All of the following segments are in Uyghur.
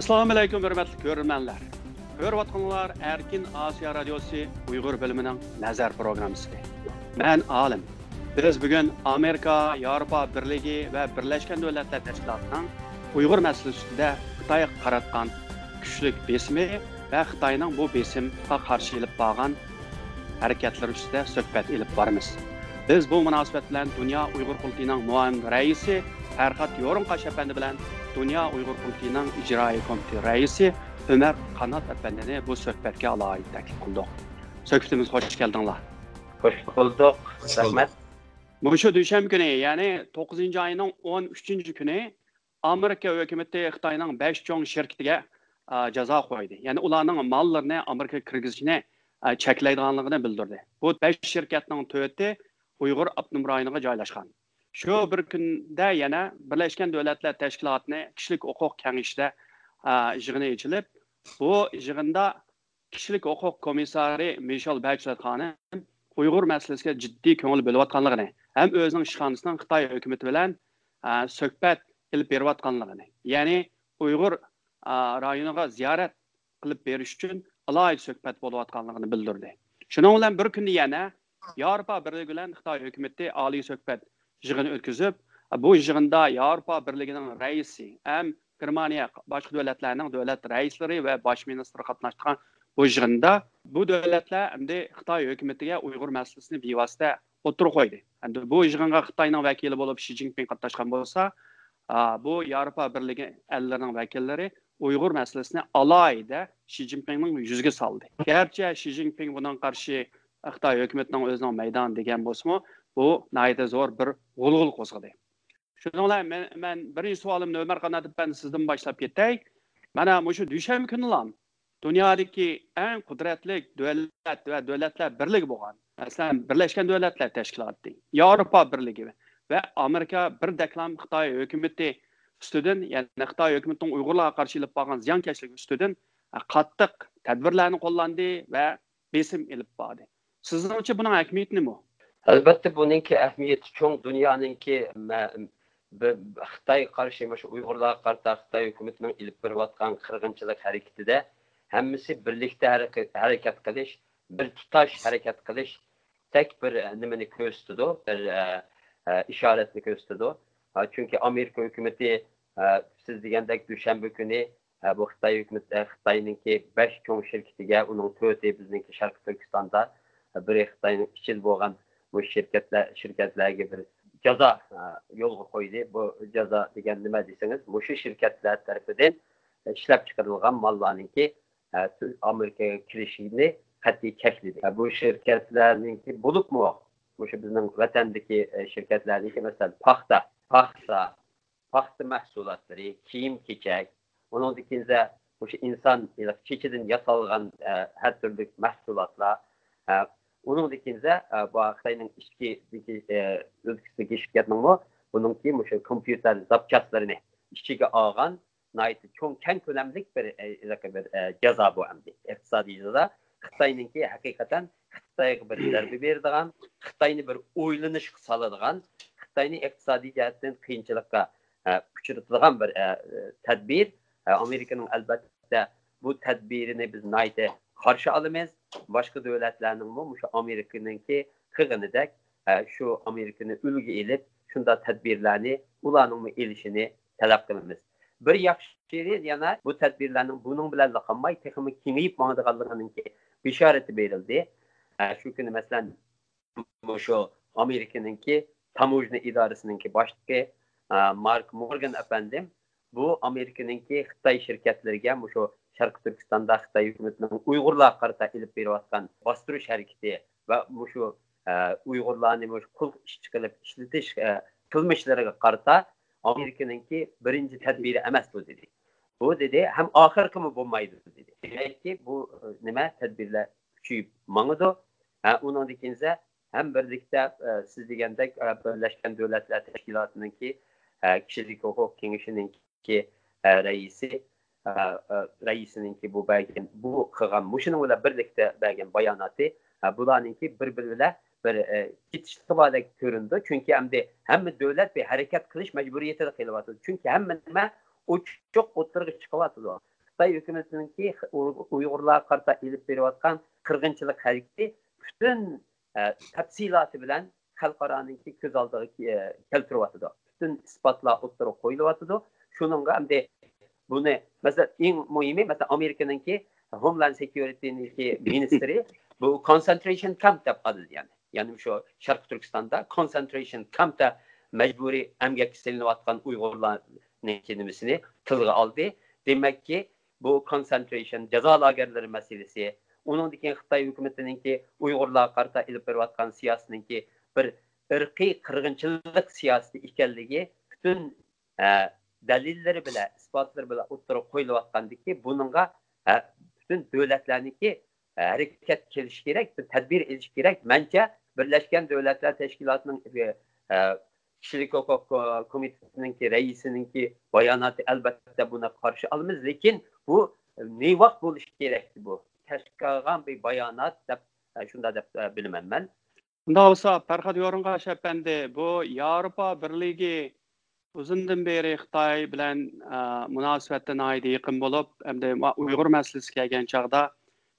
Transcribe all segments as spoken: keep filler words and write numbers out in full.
ئەسسالامۇئەلەيكۇم، ھۆرمەتلىك كۆرۈرمەنلەر. كۆرۈۋاتقىنىڭلار ئەركىن ئاسىيا رادىيوسى ئۇيغۇر بۆلۈمىنىڭ نەزەر پروگراممىسى. مەن ئالىم. بىز بۈگۈن ئامېرىكا، ياۋروپا بىرلىكى ۋە بىرلەشكەن دۆلەتلەر تەشكىلاتىنىڭ ئۇيغۇر مەسىلىسى ئۈستىدە خىتايغا قاراتقان كۈچلۈك بېسىمى ۋە خىتاينىڭ بۇ بېسىمغا قارشى ئېلىپ بارغان ھەرىكەتلىرى ئۈستىدە سۆھبەت ئېلىپ بارىمىز. بىز بۇ مۇناسىۋەت بىلەن دۇنيا ئۇيغۇر قۇرۇلتىيىنىڭ مۇئاۋىن رەئىسى پەرھات يورۇڭقاش ئەپەندى بىلەن دۇنيا ئۇيغۇر قۇرۇلتىيىنىڭ ئىجرائىي كومىتېتى رەئىسى ئۆمەر قانات ئەپەندىنى بۇ سۆھبەتكە ئالاھىدە تەكلىپ قىلدۇق. سۆھبىتىمىزگە خوش كەلدىڭلار. خوش بولدۇق. رەھمەت. مۇشۇ دۈشەنبە كۈنى، يەنى توققۇزىنچى ئاينىڭ ئون ئۈچىنچى كۈنى ئامېرىكا ھۆكۈمىتى خىتاينىڭ بەش چوڭ شىركىتىگە جازا قويدى. يەنى ئۇلارنىڭ ماللىرىنى ئامېرىكىغا كىرگۈزۈشنى چەكلەيدىغانلىقىنى بىلدۈردى. بۇ بەش شىركەتنىڭ تۆتى ئۇيغۇر ئاپتونوم رايونىغا جايلاشقان. شۇ بىر كۈندە يەنە بىرلەشكەن دۆلەتلەر تەشكىلاتىنى كىشىلىك ھوقۇق كېڭىشىدە يىغىنى ئېچىلىپ، بۇ يىغىندا كىشىلىك ھوقۇق كومىسسارى مىشېل باچلېت خانىم ئۇيغۇر مەسىلىسىگە جىددىي كۆڭۈل بۆلۈۋاتقانلىقىنى ھەم ئۆزىنىڭ ئىشخانىسىنىڭ خىتاي ھۆكۈمىتى بىلەن سۆھبەت ئېلىپ بېرىۋاتقانلىقىنى، يەنى ئۇيغۇر رايونىغا زىيارەت قىلىپ بېرىش ئۈچۈن ئالاھىدە سۆھبەت بولۇۋاتقانلىقىنى بىلدۈردى. شۇنىڭ بىلەن بىر كۈندە يەنە ياۋروپا بىرلىكى بىلەن خىتاي ھۆكۈمىتى ئالىي سۆھبەت يىغىنى ئۆتكۈزۈپ، بۇ يىغىندا ياۋروپا بىرلىكىنىڭ رەئىسى ھەم گېرمانىيە، باشقا دۆلەتلەرنىڭ دۆلەت رەئىسلىرى ۋە باش مىنىستىرى قاتناشتۇرغان بۇ يىغىندا بۇ دۆلەتلەر ئەمدى خىتاي ھۆكۈمىتىگە ئۇيغۇر مەسىلىسىنى بىۋاسىتە ئوتتۇرىغا قويدى. ئەمدى بۇ يىغىنغا خىتاينىڭ ۋەكىلى بولۇپ شى جىنپىڭ قاتناشقان بولسا، بۇ ياۋروپا بىرلىكى ئەللىرىنىڭ ۋەكىللىرى ئۇيغۇر مەسىلىسىنى ئالاھىدە شى جىنپىڭنىڭ يۈزىگە سالدى. گەرچە شى جىنپىڭ بۇنىڭغا قارشى خىتاي ھۆكۈمىتىنىڭ ئۆزىنىڭ مەيدانى دېگەن بولسىمۇ، بۇ ناھايىتى زور بىر غۇلغۇلا قوزغىدى. شۇنىڭ بىلەن مەن، مەن بىرىنچى سوئالىمنى ئۆمەر قانات ئەپەندى سىزدىن باشلاپ كېتەي. مانا مۇشۇ دۈشەنبە كۈنىلا دۇنيادىكى ئەڭ قۇدرەتلىك دۆلەت ۋە دۆلەتلەر بىرلىكى بولغان، مەسىلەن، بىرلەشكەن دۆلەتلەر تەشكىلاتى، ياۋروپا بىرلىكى ۋە ئامېرىكا بىردەكلام خىتاي ھۆكۈمىتى ئۈستىدىن، يەنى خىتاي ھۆكۈمىتىنىڭ ئۇيغۇرلارغا قارشى ئېلىپ بارغان زىيانكەشلىكى ئۈستىدىن قاتتىق تەدبىرلەرنى قوللاندى ۋە بېسىم ئېلىپ باردى. سىزنىڭچە بۇنىڭ ئەھمىيىتى نېمە؟ ئەلۋەتتە، بۇنىڭكى ئەھمىيىتى چوڭ. دۇنيانىڭكى مە-، بى-، خىتايغا قارشى، مۇشۇ ئۇيغۇرلارغا قارىتا خىتاي ھۆكۈمىتىنىڭ ئېلىپ بېرىۋاتقان قىرغىنچىلىق ھەرىكىتىدە ھەممىسى بىرلىكتە ھەرىكە-، ھەرىكەت قىلىش، بىر تۇتاش ھەرىكەت قىلىشتەك بىر، ئە، نېمىنى كۆرسىتىدۇ، بىر، ئە، ئە، ئىشارەتنى كۆرسىتىدۇ. ئا، چۈنكى ئامېرىكا ھۆكۈمىتى، ئە، سىز دېگەندەك دۈشەنبە كۈنى ھە، بۇ خىتاي ھۆكۈمىتى، خىتاينىڭكى بەش چوڭ شىركىتىگە، ئۇنىڭ تۆتى بىزنىڭكى شەرقىي تۈركىستاندا، بىرى خىتاينىڭ ئىچىدە بولغان بۇ شىركەتلەر، شىركەتلەرگە بىر جازا، ھە، يولغا قويدى. بۇ جازا دېگەن نېمە دېسىڭىز، مۇشۇ شىركەتلەر تەرىپىدىن ئىشلەپچىقىرىلغان ماللارنىڭكى، ھە، ئامېرىكىغا كىرىشىنى قەتئىي چەكلىدى. ھە، بۇ شىركەتلەرنىڭكى بولۇپمۇ مۇشۇ بىزنىڭ ۋەتەندىكى، ئە، شىركەتلەرنىڭكى، مەسىلەن، پاختا، پاختا، پاختا مەھسۇلاتلىرى، كىيىم-كېچەك، ئۇنىڭدىن كېيىن مۇشۇ ئىنسان چېچىدىن ياسالغان، ئە، ھەر تۈرلۈك مەھسۇلاتلار، ئە، ئۇنىڭدىن كېيىن، ئە، بۇ خىتاينىڭ ئىچكىدىكى، ئە، ئۆلكىسىدىكى شىركەتنىڭمۇ بۇنىڭكى مۇشۇ كومپيۇتېر زاپچاسلىرىنى ئىچىگە ئالغان ناھايىتى چوڭ، كەڭ كۆلەملىك بىر، ئە، ھېلىقى بىر، ئە، جازا بۇ ئەمدى. ئىقتىسادىي جازا. خىتاينىڭكى ھەقىقەتەن خىتايغا بىر زەربە بېرىدىغان، خىتاينى بىر ئويلىنىشقا سالىدىغان، خىتاينى ئىقتىسادىي جەھەتتىن قىيىنچىلىققا، ئە، ئۇچرىتىدىغان بىر، ئە، تەدبىر. ئە، ئامېرىكىنىڭ ئەلۋەتتە بۇ تەدبىرىنى بىز ناھايىتى قارشى ئالىمىز. باشقا دۆلەتلەرنىڭمۇ مۇشۇ ئامېرىكىنىڭكى قىلغىنىدەك، ئە، شۇ ئامېرىكىنى ئۈلگە ئېلىپ، شۇنداق تەدبىرلەرنى ئۇلارنىڭمۇ ئېلىشىنى تەلەپ قىلىمىز. بىر ياخشى يېرى يەنە بۇ تەدبىرلەرنىڭ بۇنىڭ بىلەنلا قالماي، تېخىمۇ كېڭىيىپ ماڭىدىغانلىقىنىڭكى بېشارىتى بېرىلدى. ئە، شۇ كۈنى، مەسىلەن، مۇشۇ ئامېرىكىنىڭكى تاموژنا ئىدارىسىنىڭكى باشلىقى، ئە، مارك مورگان ئەپەندىم بۇ ئامېرىكىنىڭكى خىتاي شىركەتلىرىگە مۇشۇ شەرقىي تۈركىستاندا خىتاي ھۆكۈمىتىنىڭ ئۇيغۇرلارغا قارىتا ئېلىپ بېرىۋاتقان باستۇرۇش ھەرىكىتى ۋە مۇشۇ، ئە، ئۇيغۇرلارنى مۇشۇ قۇل ئىشچى قىلىپ ئىشلىتىش، ئە، قىلمىشلىرىغا قارىتا ئامېرىكىنىڭكى بىرىنچى تەدبىرى ئەمەس بۇ، دېدى. بۇ، دېدى، ھەم ئاخىرقىمۇ بولمايدۇ، دېدى. دېمەككى، بۇ، ئە، نېمە، تەدبىرلەر كۈچىيىپ ماڭىدۇ. ھە، ئۇنىڭدىن كېيىن ھەم بىرلىكتە، ئە، سىز دېگەندەك، ئە، بىرلەشكەن دۆلەتلەر تەشكىلاتىنىڭكى، ئە، كىشىلىك ھوقۇق كېڭىشىنىڭكى، ئە، رەئىسى، ئە، ئە، رەئىسىنىڭكى بۇ بەرگەن، بۇ قىلغان، مۇشۇنىڭ بىلەن بىرلىكتە بەرگەن باياناتى، ئە، بۇلارنىڭكى بىر-بىرى بىلەن بىر، ئە، كېتىشلىقى باردەك كۆرۈنىدۇ. چۈنكى ئەمدى ھەممە دۆلەت بىر ھەرىكەت قىلىش مەجبۇرىيىتىدە قېلىۋاتىدۇ. چۈنكى ھەممە نېمە ئوچۇق ئوتتۇرىغا چىقىۋاتىدۇ. خىتاي ھۆكۈمىتىنىڭكى ئۇيغۇرلارغا قارىتا ئېلىپ بېرىۋاتقان قىرغىنچىلىق ھەرىكىتى پۈتۈن، ئە، تەپسىلاتى بىلەن خەلقئارانىڭكى كۆز ئالدىغا كە-، كەلتۈرۈۋاتىدۇ. پۈتۈن ئىسپاتلار ئوتتۇرىغا قويۇلۇۋاتىدۇ. شۇنىڭغا ئەمدى بۇنى، مەسىلەن، ئەڭ مۇھىمى، مەسىلەن، ئامېرىكىنىڭكى ھوملاند سېكيۇرىتىنىڭكى مىنىستىرى بۇ كونسەنترېيشن كامپ دەپ ئاتىدى، يەنى. يەنى شۇ شەرقىي تۈركىستاندا كونسەنترېيشن كامپتا مەجبۇرىي ئەمگەككە سېلىنىۋاتقان ئۇيغۇرلارنىڭكى نېمىسىنى تىلغا ئالدى. دېمەككى، بۇ كونسەنترېيشن جازا لاگېرلىرى مەسىلىسى، ئۇنىڭدىن كېيىن خىتاي ھۆكۈمىتىنىڭكى ئۇيغۇرلارغا قارىتا ئېلىپ بېرىۋاتقان سىياسىتىنىڭكى بىر ئىرقىي قىرغىنچىلىق سىياسىتى ئىكەنلىكى پۈتۈن، ئە، دەلىللىرى بىلەن، ئىسپاتلىرى بىلەن ئوتتۇرىغا قويۇلۇۋاتقاندىكى، بۇنىڭغا، ئە، پۈتۈن دۆلەتلەرنىڭكى، ئە، ھەرىكەت قىلىشى كېرەك، بىر تەدبىر ئېلىشى كېرەك. مەنچە، بىرلەشكەن دۆلەتلەر تەشكىلاتىنىڭ، ئە، كىشىلىك ھوقۇق كومىتېتىنىڭكى رەئىسىنىڭكى باياناتى، ئەلۋەتتە، بۇنى قارشى ئالىمىز، لېكىن بۇ نېۋاق بولۇشى كېرەك، بۇ تەشكىل قىلغان بىر بايانات دەپ، شۇنداق دەپ بىلىمەن مەن. ئۇنداق بولسا، پەرھات يورۇنغاش ئەپەندى، بۇ ياۋروپا بىرلىكى ئۇزۇندىن بېرى خىتاي بىلەن، ئە، مۇناسىۋەتتە ناھايىتى يېقىن بولۇپ، ئەمدى ما-، ئۇيغۇر مەسىلىسى كەلگەن چاغدا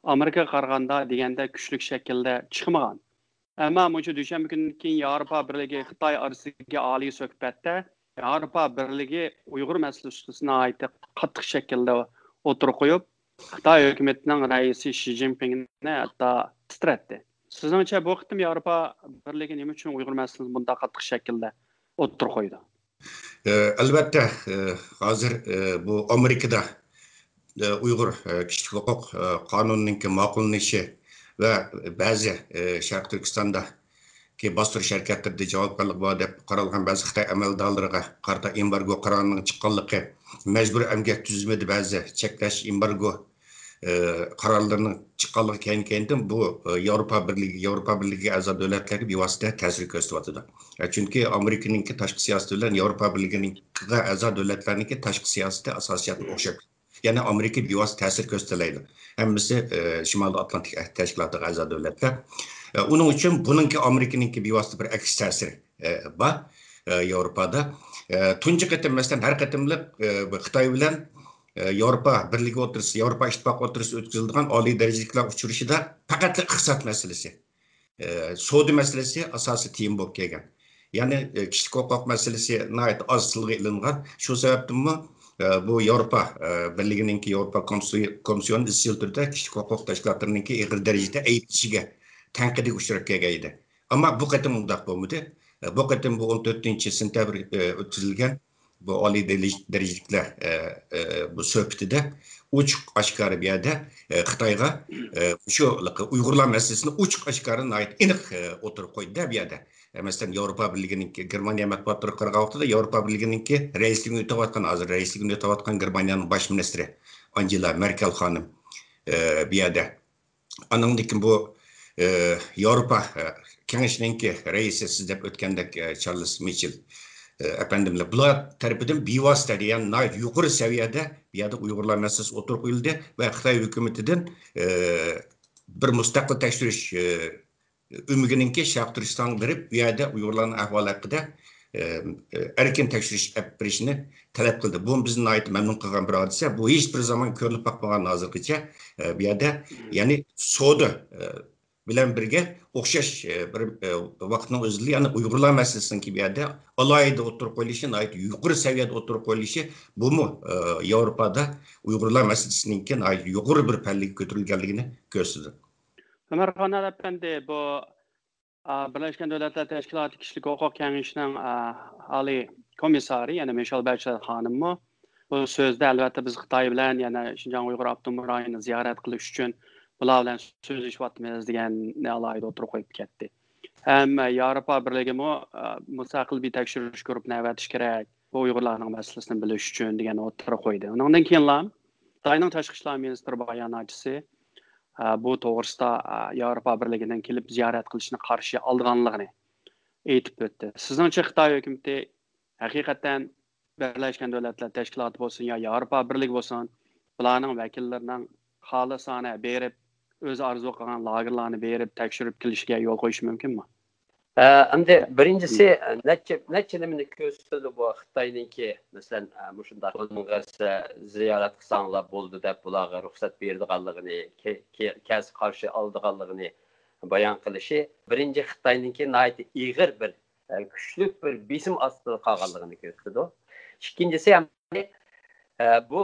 ئامېرىكىغا قارىغاندا دېگەندە كۈچلۈك شەكىلدە چىقمىغان. ئەمما مۇشۇ دۈشەنبە كۈنىدىن كېيىن ياۋروپا بىرلىكى خىتاي ئارىسىدىكى ئالىي سۆھبەتتە ياۋروپا بىرلىكى ئۇيغۇر مەسىلىسى ئۈستىسىدە ناھايىتى قاتتىق شەكىلدە ئوتتۇرىغا قويۇپ، خىتاي ھۆكۈمىتىنىڭ رەئىسى شى جىنپىڭنى ھەتتا تىترەتتى. سىزنىڭچە، بۇ قېتىم ياۋروپا بىرلىكى نېمە ئۈچۈن ئۇيغۇر مەسىلىسىنى بۇنداق قاتتىق شەكىلدە ئوتتۇرىغا قويىدۇ؟ ئە، ئەلۋەتتە، ئە، ھازىر، ئە، بۇ ئامېرىكىدا، ئە، ئۇيغۇر، ئە، كىشىلىك ھوقۇق، ئە، قانۇنىنىڭكى ماقۇللىنىشى ۋە بەزى، ئە، شەرقىي تۈركىستاندىكى باستۇرۇش ھەرىكەتلىرىدە جاۋابكارلىقى بار دەپ قارالغان بەزى خىتاي ئەمەلدارلىرىغا قارىتا ئېمبارگو قارارىنىڭ چىققانلىقى، مەجبۇرىي ئەمگەك تۈزۈمىدە بەزى چەكلەش، ئېمبارگو، ئە، قارارلىرىنىڭ چىققانلىقى كەينى-، كەينىدىن بۇ، ئە، ياۋروپا بىرلىكى، ياۋروپا بىرلىكىگە ئەزا دۆلەتلەرگە بىۋاسىتە تەسىر كۆرسىتىۋاتىدۇ. ئە، چۈنكى ئامېرىكىنىڭكى تاشقى سىياسىتى بىلەن ياۋروپا بىرلىكىنىڭكىگە ئەزا دۆلەتلەرنىڭكى تاشقى سىياسىتى ئاساسىي جەھەتتىن ئوخشاپ، يەنى ئامېرىكا بىۋاسىتە تەسىر كۆرسىتەلەيدۇ. ھەممىسى، ئە، شىمالىي ئاتلانتىك ئەھدى تەشكىلاتىغا ئەزا دۆلەتلەر. ئە، ئۇنىڭ ئۈچۈن بۇنىڭكى ئامېرىكىنىڭكى بىۋاسىتە بىر ئەكس تەسىرى، ئە، بار، ئە، ياۋروپادا. ئە، تۇنجى قېتىم، مەسىلەن، ھەر قېتىملىق، ئە، بۇ خىتاي بىلەن، ئە، ياۋروپا بىرلىكى ئوتتۇرىسى، ياۋروپا ئىتتىپاقى ئوتتۇرىسىدا ئۆتكۈزۈلىدىغان ئالىي دەرىجىلىكلەر ئۇچرىشىشىدا پەقەتلا ئىقتىساد مەسىلىسى، ئە، سودا مەسىلىسى ئاساسىي تېما بولۇپ كەلگەن. يەنى، ئە، كىشىلىك ھوقۇق مەسىلىسى ناھايىتى ئاز تىلغا ئېلىنغان. شۇ سەۋەبتىنمۇ، ئە، بۇ ياۋروپا، ئە، بىرلىكىنىڭكى ياۋروپا كومسسىيونى ئىزچىل تۈردە كىشىلىك ھوقۇق تەشكىلاتلىرىنىڭكى ئېغىر دەرىجىدە ئەيىبلىشىگە، تەنقىدىگە ئۇچراپ كەلگەن ئىدى. ئەمما بۇ قېتىم ئۇنداق بولمىدى. ئە، بۇ قېتىم بۇ ئون تۆتىنچى سېنتەبىر، ئە، ئۆتكۈزۈلگەن بۇ ئالىي دەرىج-، دەرىجىلىكلەر، ئە، ئە، بۇ سۆھبىتىدە ئوچۇق ئاشكارا بۇ يەردە، ئە، خىتايغا، ئە، شۇ ئۇيغۇرلار مەسىلىسىنى ئوچۇق ئاشكارا ناھايىتى ئېنىق، ئە، ئوتتۇرىغا قويدى بۇ يەردە. ئە، مەسىلەن، ياۋروپا بىرلىكىنىڭكى، گېرمانىيە مەتبۇئاتلىرىغا قارىغان ۋاقىتتا ياۋروپا بىرلىكىنىڭكى رەئىسلىكىنى ئۆتەۋاتقان، ھازىر رەئىسلىكىنى ئۆتەۋاتقان گېرمانىيەنىڭ باش مىنىستىرى ئانجېلا مېركېل خانىم، ئە، بۇ يەردە. ئانىڭدىن كېيىن بۇ، ئە، ياۋروپا، ئە، كېڭىشىنىڭكى رەئىسى، سىز دەپ ئۆتكەندەك، ئە، چارلىز مىچېل، ئە، ئەپەندىملەر، بۇلار تەرىپىدىن بىۋاسىتە، يەنى ناھايىتى يۇقىرى سەۋىيەدە بۇ يەردە ئۇيغۇرلار مەسىلىسى ئوتتۇرىغا قويۇلدى ۋە خىتاي ھۆكۈمىتىدىن، ئە، بىر مۇستەقىل تەكشۈرۈش، ئە، ئۆمىكىنىڭكى شەرقىي تۈركىستانغا بېرىپ، بۇ يەردە ئۇيغۇرلارنىڭ ئەھۋالى ھەققىدە، ئە، ئە، ئەركىن تەكشۈرۈش ئېلىپ بېرىشنى تەلەپ قىلدى. بۇ بىزنى ناھايىتى مەمنۇن قىلغان بىر ھادىسە. بۇ ھېچ بىر زامان كۆرۈلۈپ باقمىغان ھازىرغىچە، ئە، بۇ يەردە، يەنى سودا، ئە، بىلەن بىرگە ئوخشاش، ئە، بىر، ئە، ۋاقىتنىڭ ئۆزىدە، يەنى ئۇيغۇرلار مەسىلىسىنىڭكى بۇ يەردە ئالاھىدە ئوتتۇرىغا قويۇلۇشى، ناھايىتى يۇقىرى سەۋىيەدە ئوتتۇرىغا قويۇلۇشى، بۇمۇ، ئە، ياۋروپادا ئۇيغۇرلار مەسىلىسىنىڭكى ناھايىتى يۇقىرى بىر پەللىگە كۆتۈرۈلگەنلىكىنى كۆرسىتىدۇ. ئۆمەرخان ئەپەندى، بۇ، ئا، بىرلەشكەن دۆلەتلەر تەشكىلاتى كىشىلىك ھوقۇق كېڭىشىنىڭ، ئا، ئالىي كومىسسارى، يەنى مىشېل بەچلەر خانىممۇ بۇ سۆزدە، ئەلۋەتتە، بىز خىتاي بىلەن يەنە شىنجاڭ ئۇيغۇر ئاپتونوم رايونىنى زىيارەت قىلىش ئۈچۈن بۇلار بىلەن سۆزلىشىۋاتىمىز دېگەننى ئالاھىدە ئوتتۇرىغا قويۇپ كەتتى. ھەم ياۋروپا بىرلىكىمۇ، ئا، مۇستەقىل بىر تەكشۈرۈش گۇرۇپپىنى ئەۋەتىش كېرەك، بۇ ئۇيغۇرلارنىڭ مەسىلىسىنى بىلىش ئۈچۈن دېگەننى ئوتتۇرىغا قويدى. ئۇنىڭدىن كېيىنلا خىتاينىڭ تاشقى ئىشلار مىنىستىرى باياناتچىسى، ئە، بۇ توغرىسىدا، ئە، ياۋروپا بىرلىكىنىڭ كېلىپ زىيارەت قىلىشنى قارشى ئالىدىغانلىقىنى ئېيتىپ ئۆتتى. سىزنىڭچە، خىتاي ھۆكۈمىتى ھەقىقەتەن بىرلەشكەن دۆلەتلەر تەشكىلاتى بولسۇن يا ياۋروپا بىرلىكى بولسۇن، بۇلارنىڭ ۋەكىللىرىنىڭ خالىسانە بېرىپ، ئۆزى ئارزۇ قىلغان لاگېرلارنى بېرىپ تەكشۈرۈپ كېلىشىگە يول قويۇشى مۇمكىنمۇ؟ ئەمدى بىرىنچىسى، نەچچە نەچچە نېمىنى كۆرسىتىدۇ بۇ خىتاينىڭكى، مەسىلەن، مۇشۇنداق بۇنىڭغا زىيارەت قىلساڭلار بولىدۇ دەپ، بۇلارغا رۇخسەت بېرىدىغانلىقىنى، كەلسە قارشى ئالىدىغانلىقىنى بايان قىلىشى بىرىنچى خىتاينىڭكى ناھايىتى ئېغىر بىر، كۈچلۈك بىر بېسىم ئاستىدا قالغانلىقىنى كۆرسىتىدۇ. ئىككىنچىسى، بۇ،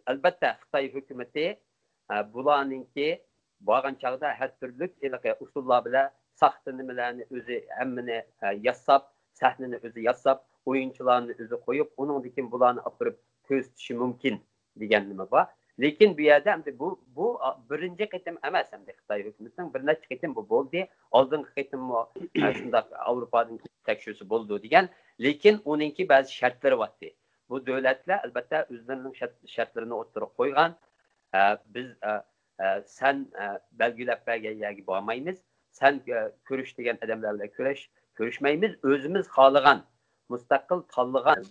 ئەلبەتتە، خىتاي ھۆكۈمىتى بۇلارنىڭكى بارغان چاغدا ھەر تۈرلۈك ھېلىقى ئۇسۇللار بىلەن ساختا نېمىلەرنى ئۆزى ھەممىنى ياساپ، سەھنىنى ئۆزى ياساپ، ئويۇنچىلارنى ئۆزى قويۇپ، ئۇنىڭدىن كېيىن بۇلارنى ئاپىرىپ كۆرسىتىشى مۇمكىن دېگەن نېمە بار. لېكىن بۇ يەردە ئەمدى بۇ، بۇ بىرىنچى قېتىم ئەمەس، ئەمدى خىتاي ھۆكۈمىتىنىڭ بىر نەچچە قېتىم بۇ بولدى. ئالدىنقى قېتىممۇ شۇنداق ئاۋروپادىن تەكشۈرسە بولىدۇ دېگەن. لېكىن ئۇنىڭكى بەزى شەرتلىرى بارتى. بۇ دۆلەتلەر ئەلبەتتە ئۆزلىرىنىڭ شەرتلىرىنى ئوتتۇرىغا قويغان. بىز، سەن بەلگىلەپ بەرگەن يەرگە بارمايمىز، سەن كۆرۈش دېگەن ئادەملەر بىلەن كۆرۈش كۆرۈشمەيمىز، ئۆزىمىز خالىغان، مۇستەقىل تاللىغان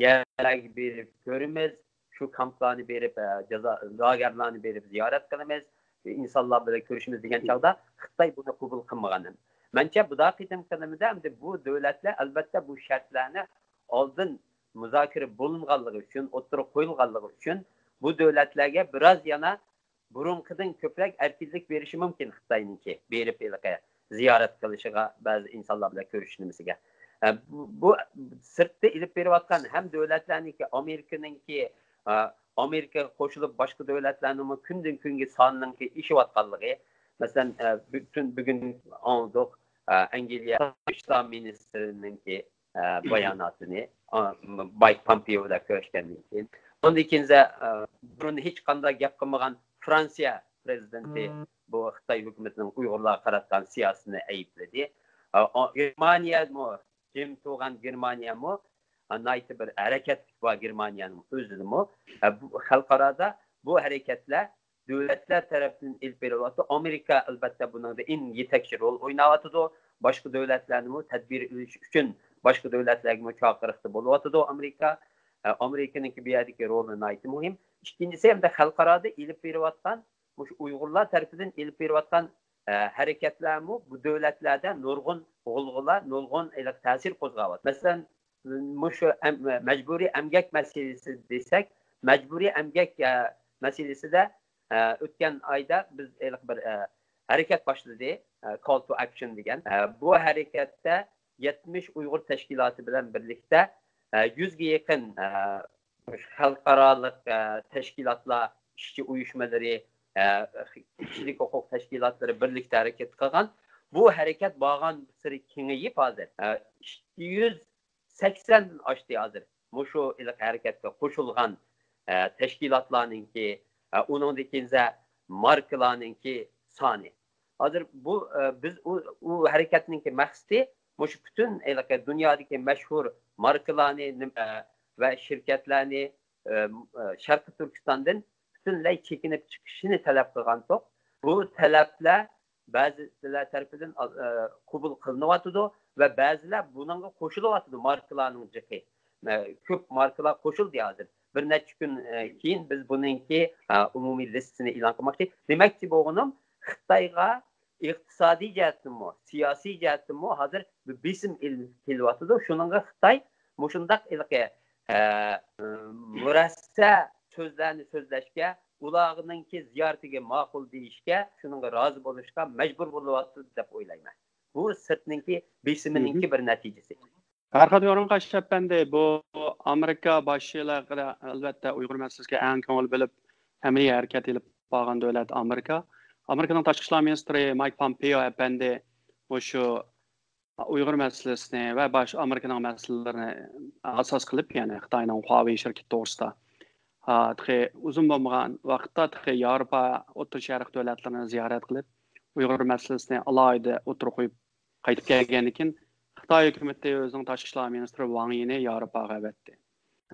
يەرلەرگە بېرىپ كۆرىمىز، شۇ كامپلارنى بېرىپ، جازا لاگېرلارنى بېرىپ زىيارەت قىلىمىز، ئىنسانلار بىلەن كۆرۈشىمىز دېگەن چاغدا خىتاي بۇنى قوبۇل قىلمىغان. مەنچە بۇدا قېتىمقى نېمىدە ئەمدى بۇ دۆلەتلەر ئەلبەتتە بۇ شەرتلەرنى ئالدىن مۇزاكىرە بولۇنغانلىقى ئۈچۈن، ئوتتۇرىغا قويۇلغانلىقى ئۈچۈن بۇ دۆلەتلەرگە بىراز يەنە بۇرۇنقىدىن كۆپرەك ئەركىنلىك بېرىشى مۇمكىن خىتاينىڭكى، بېرىپ ھېلىقى زىيارەت قىلىشىغا، بەزى ئىنسانلار بىلەن كۆرۈشۈش نېمىسىگە. بۇ، بۇ سىرتتا ئېلىپ بېرىۋاتقان ھەم دۆلەتلەرنىڭكى، ئامېرىكىنىڭكى، ئامېرىكىغا قوشۇلۇپ باشقا دۆلەتلەرنىڭمۇ كۈندىن كۈنگە سانىنىڭكى ئېشىۋاتقانلىقى. مەسىلەن، بۈگۈن، بۈگۈن ئاڭلىدۇق، ئەنگلىيە تاشقى ئىشلار مىنىستىرىنىڭكى باياناتىنى، مايك پامپېئو بىلەن كۆرۈشكەندىن كېيىن. ئۇندىن كېيىن، بۇرۇن ھېچقانداق گەپ قىلمىغان فرانسىيە پرېزىدېنتى بۇ خىتاي ھۆكۈمىتىنىڭ ئۇيغۇرلارغا قاراتقان سىياسىتىنى ئەيىبلىدى. گېرمانىيەمۇ، جىم تۇرغان گېرمانىيەمۇ ناھايىتى بىر ھەرىكەتلىك بار گېرمانىيەنىڭ ئۆزىدىمۇ. بۇ خەلقئارادا بۇ ھەرىكەتلەر دۆلەتلەر تەرەپتىن ئېلىپ بېرىلىۋاتىدۇ. ئامېرىكا، ئەلبەتتە، بۇنىڭدا ئەڭ يېتەكچى رول ئويناۋاتىدۇ. باشقا دۆلەتلەرنىمۇ تەدبىر ئېلىش ئۈچۈن باشقا دۆلەتلەرگىمۇ چاقىرىقتا بولۇۋاتىدۇ ئامېرىكا. ئامېرىكىنىڭكى بۇ يەردىكى رولى ناھايىتى مۇھىم. ئىككىنچىسى، ھەمدە خەلقئارادا ئېلىپ بېرىۋاتقان، مۇشۇ ئۇيغۇرلار تەرىپىدىن ئېلىپ بېرىۋاتقان ھەرىكەتلەرمۇ بۇ دۆلەتلەردە نۇرغۇن غۇلغۇلا، نۇرغۇن تەسىر قوزغاۋاتىدۇ. مەسىلەن، مۇشۇ مەجبۇرىي ئەمگەك مەسىلىسى دېسەك، مەجبۇرىي ئەمگەك مەسىلىسىدە ئۆتكەن ئايدا بىز بىر ھەرىكەت باشلىدى، كال تو ئەكشن دېگەن. بۇ ھەرىكەتتە يەتمىش ئۇيغۇر تەشكىلاتى بىلەن بىرلىكتە يۈزگە يېقىن خەلقئارالىق تەشكىلاتلار، ئىشچى ئۇيۇشمىلىرى، كىشىلىك ھوقۇق تەشكىلاتلىرى بىرلىكتە ھەرىكەت قىلغان. بۇ ھەرىكەت بارغانسېرى كېڭىيىپ، ھازىر ئىككى يۈز سەكسەندىن ئاشتى ھازىر مۇشۇ ھېلىقى ھەرىكەتكە قوشۇلغان تەشكىلاتلارنىڭكى، ئۇنىڭدىن كېيىن ماركىلارنىڭكى سانى. ھازىر بۇ، بىز ئۇ، ئۇ ھەرىكەتنىڭكى مەقسىتى مۇشۇ پۈتۈن ھېلىقى دۇنيادىكى مەشھۇر ماركىلارنى ۋە شىركەتلەرنى شەرقىي تۈركىستاندىن پۈتۈنلەي چېكىنىپ چىقىشىنى تەلەپ قىلغانتۇق. بۇ تەلەپلەر بەزىلەر تەرىپىدىن قوبۇل قىلىنىۋاتىدۇ ۋە بەزىلەر بۇنىڭغا قوشۇلۇۋاتىدۇ، ماركىلارنىڭ جىقى. كۆپ ماركىلار قوشۇلدى ھازىر. بىر نەچچە كۈن كېيىن بىز بۇنىڭكى ئومۇمىي لىستىسىنى ئېلان قىلماقچى. دېمەكچى بولغىنىم، خىتايغا ئىقتىسادىي جەھەتتىنمۇ، سىياسىي جەھەتتىنمۇ ھازىر بىر بېسىم ئېلىپ كېلىۋاتىدۇ. شۇنىڭغا خىتاي مۇشۇنداق ھېلىقى، ئە، مۇرەسسە سۆزلەرنى سۆزلەشكە، ئۇلارنىڭكى زىيارىتىگە ماقۇل دېيىشكە، شۇنىڭغا رازى بولۇشقا مەجبۇر بولۇۋاتىدۇ دەپ ئويلايمەن. بۇ سىرتنىڭكى بېسىمىنىڭكى بىر نەتىجىسى. پەرھات يورۇنقاش ئەپەندى، بۇ ئامېرىكا باشچىلىقىدا ئەلۋەتتە ئۇيغۇر مەسىلىسىگە ئەڭ كۆڭۈل بۆلۈپ، ئەمەلىي ھەرىكەت ئېلىپ بارغان دۆلەت ئامېرىكا. ئامېرىكىنىڭ تاشقى ئىشلار مىنىستىرى مايك پامپېئو ئەپەندى مۇشۇ ئۇيغۇر مەسىلىسىنى ۋە باش-، ئامېرىكىنىڭ مەسىلىلىرىنى ئاساس قىلىپ، يەنى خىتاينىڭ خۇاۋېي شىركىتى توغرىسىدا، ھا، تېخى ئۇزۇن بولمىغان ۋاقىتتا تېخى ياۋروپا، ئوتتۇرا شەرق دۆلەتلىرىنى زىيارەت قىلىپ، ئۇيغۇر مەسىلىسىنى ئالاھىدە ئوتتۇرىغا قويۇپ قايتىپ كەلگەندىن كېيىن، خىتاي ھۆكۈمىتى ئۆزىنىڭ تاشقى ئىشلار مىنىستىرى ۋاڭ يىنى ياۋروپاغا ئەۋەتتى.